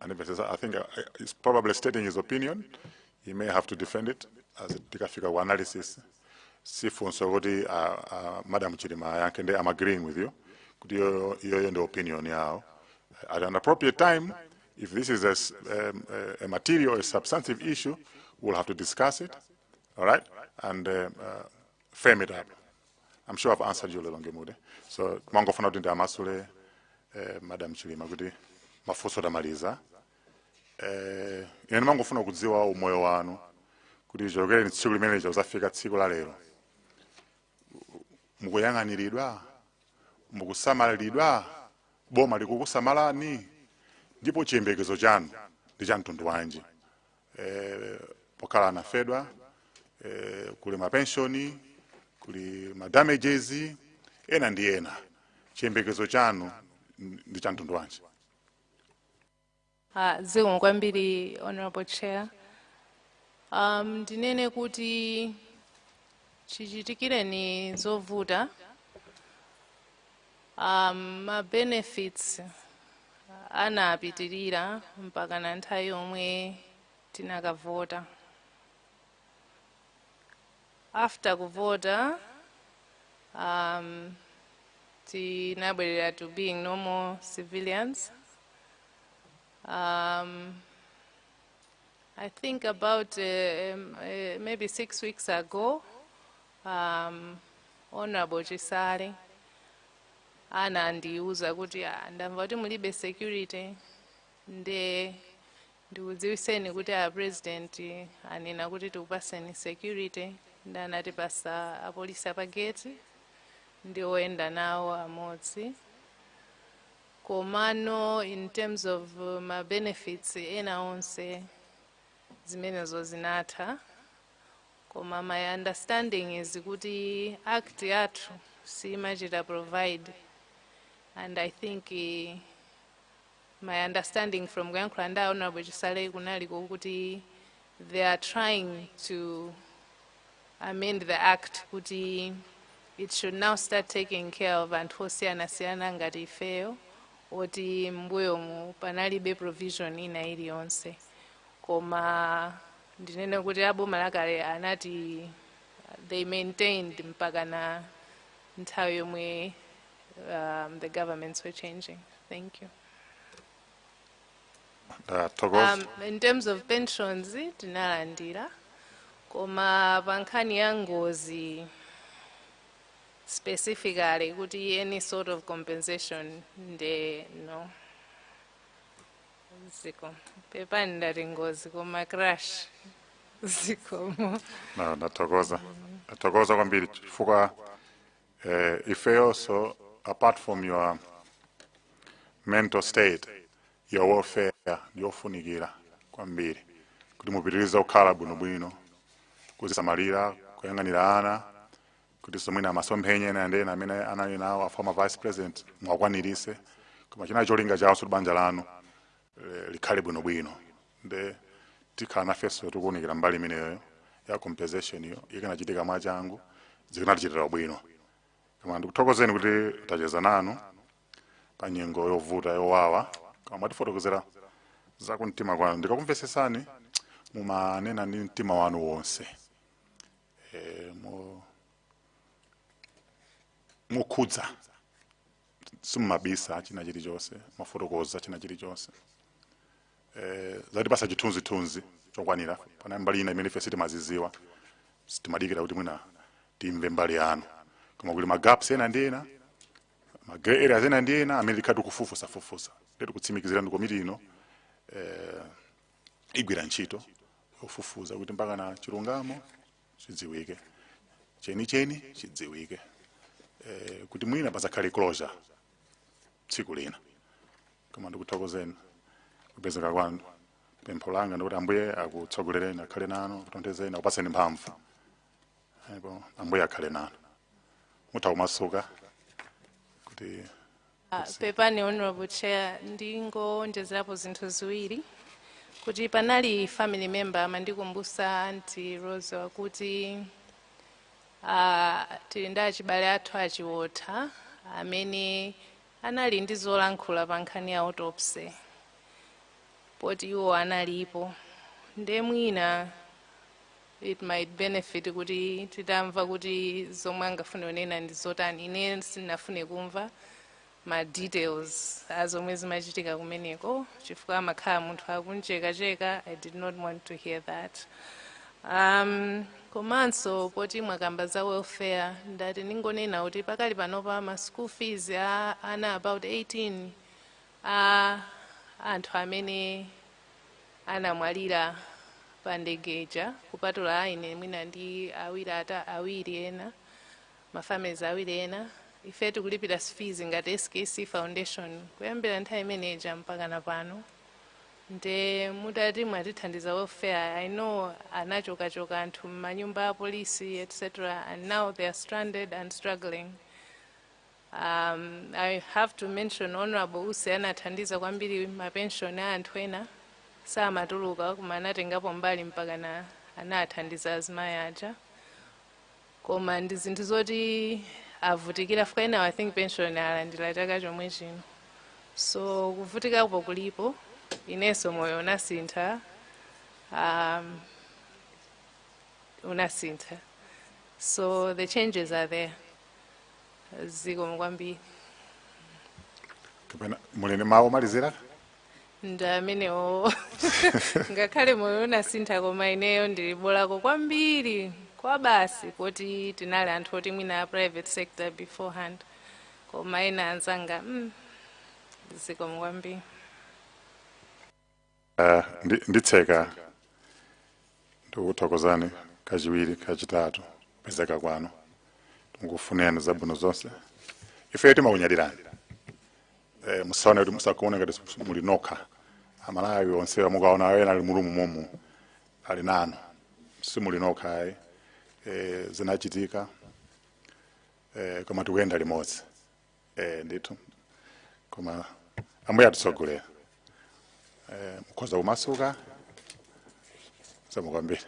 And if it's, I think he's probably stating his opinion. He may have to defend it as tikafika ku analysis. Sifunso kuti Madam Chilima ayankhe. Ndi I'm agreeing with you kuti iyoyo ndi opinion yawo. At an appropriate time, if this is a material, a substantive issue, we'll have to discuss it, all right, and frame it up. I'm sure I've answered you, Lilongwe Mude. So mangofuna kuti ndiamasule Madam Chilima kuti mafunso tamaliza. Ine ndimangofuna kudziwa umoyo wanu kuti chokereni tsiku limene uzafika tsiku la lero, mukuyang'aniridwa, mukusamaliridwa, boma likukusamalani, ndipo chiyembekezo chanu ndi cha mtundu wanji pokhala anafedwa? Kuli mapenshoni, kuli ma damages ena ndi ena. Chiyembekezo chanu ndi cha mtundu wanji? Zikomo kwambiri, Honorable Chair. Ndinene kuti chichitikireni zovuta, ma benefits anapitirira mpaka na nthawi yomwe tinakavota. After kuvota, tinabwerera to being normal civilians. I think about maybe 6 weeks ago, Honorable Chisale anandiuza kuti, "Ah, ndamva kuti mulibe security, nde ndikudziwiseni kuti a President anena kuti tikupaseni security." Ndi anatipasa apolisi apageti ndi oyenda nawo amodzi. Komano in terms of ma benefits ena onse, zimenezo zinatha. Komanso Koma my understanding is kuti act yathu simachita provide, and I think my understanding from kuyankhula ndi Honorable Chisale kunaliko kuti they are trying to amend the act kuti it should now start taking care of anthu osiyanasiyana ngati ifeyo, oti mbuyomu panalibe provision ina iliyonse. Koma ndinene kuti aboma lakale anati they maintained mpaka na nthawi yomwe the governments were changing. Thank you. Ndathokoza. In terms of pensions, tinalandira, koma pa nkhani ya ngozi specifically, kuti any sort of compensation, nde no. Ziko pepani, ndati ngozi koma crash. Zikomo. Na ndathokoza, ndathokoza kwambiri, chifukwa ifeyonso, apart from your mental state, your welfare ndiyofunikira kwambiri kuti mupitirize kukhala bwinobwino, kuzisamalira, kuyang'anira ana, kuti somwina masomphenya ena ndi ena amene anali nawo a former vice president mwakwanirise. Koma china cholinga chawo kuti banja lanu likhale bwinobwino. Nde tikhala nafenso tikuwunikira mbali imeneyo ya compensation iyo. Ikanachitika mwachangu, zikanatichitira bwino. Koma ndikuthokozeni kuti tacheza nanu pa nyengo yovuta, yowawa, koma mwatifotokozera za kumtima kwanu. Ndikakumvesesani, mumanena ndi mtima wanu wonse, mukhudza, simumabisa china chilichonse, mafotokoza china chilichonse, zatipasa chithunzithunzi chokwanira. Pana mbali ina imene ife sitimaziziwa, sitimadikira kuti mwina timve mbali yanu, koma kuli ma gaps ena ndi ena, ma grey areas ena ndi ena amene tikhati kufufuzafufuza. Ndetu kutsimikizira ndi komiti ino igwira ntchito yofufuza kuti mpaka na chilungamo chidziwike, chenicheni chidziwike, kuti mwina pasakhale closure tsiku lina. Koma ndikuthokozeni kupezeka kwanu. Pempho langa ndikuti Ambuye akutsogolereni, akhale nanu, akutonthezeni, akupatseni mphamvu. Ndipo Ambuye akhale nanu. Mutha kumasuka kuti Pepani, Honorable Chair, ndingonjezerapo zinthu ziwiri, kuti panali family member amandikumbusa, Auntie Rose, kuti tili ndi achibale athu achiwotha amene anali ndi zolankhula pa nkhani ya autopsy, poti iwo analipo. Nde mwina it might benefit kuti titamva kuti zomwe angafune kunena ndi zotani. Ine sindinafune kumva ma details azomwe zimachitika kumeneko, chifukwa amakhala munthu akunchekacheka. I did not want to hear that. Komanso poti mwakamba za welfare, ndati ningonena kuti pakali panopa ma school fees a ana about 18 a anthu amene anamwalira pa ndegeja, kupatula aine mwina ndi awiri ata awiri ena, ma families awiri ena, ife tikulipira fees ngati SKC Foundation kuyambira nthawi imeneja mpaka na pano. Nde mutati mwatithandiza welfare, I know anachokachoka anthu m'manyumba a polisi, etc., and now they are stranded and struggling. I have to mention Honorable Usi anathandiza kwambiri. Mapenshoni a anthu ena samatuluka, koma anatengapo mbali mpaka na anathandiza azimayi aja. Koma ndi zinthu zoti avutikira fuka ena, I think pension alandira chaka chomwe chino. So kuvutikapo kulipo. Inenso moyo unasintha, unasintha, so the changes are there. Zikomo kwambiri. Kapena muli ndi mawu omalizira? Ndi amenewo. Ngakhale moyo unasintha, koma ineyo ndili bolako kwambiri kwa basi, poti tinali anthu oti mwina a private sector beforehand, koma ena anzanga. Zikomo kwambiri. Nditseka ndikuthokozani kachiwiri, kachitatu, kupezeka kwanu. Tikufunirani zabwino zonse. Ife timakunyadirani. Musaone kuti, musakuone ngati muli nokha. Amalawi onse mukaona ena ali mulumu momu ali nanu, simuli nokha ayi. Zinachitika, koma tikuyenda limodzi, ndithu, koma Ambuye atitsogolera. Mukhoza kumasuka. Zikomo kwambiri.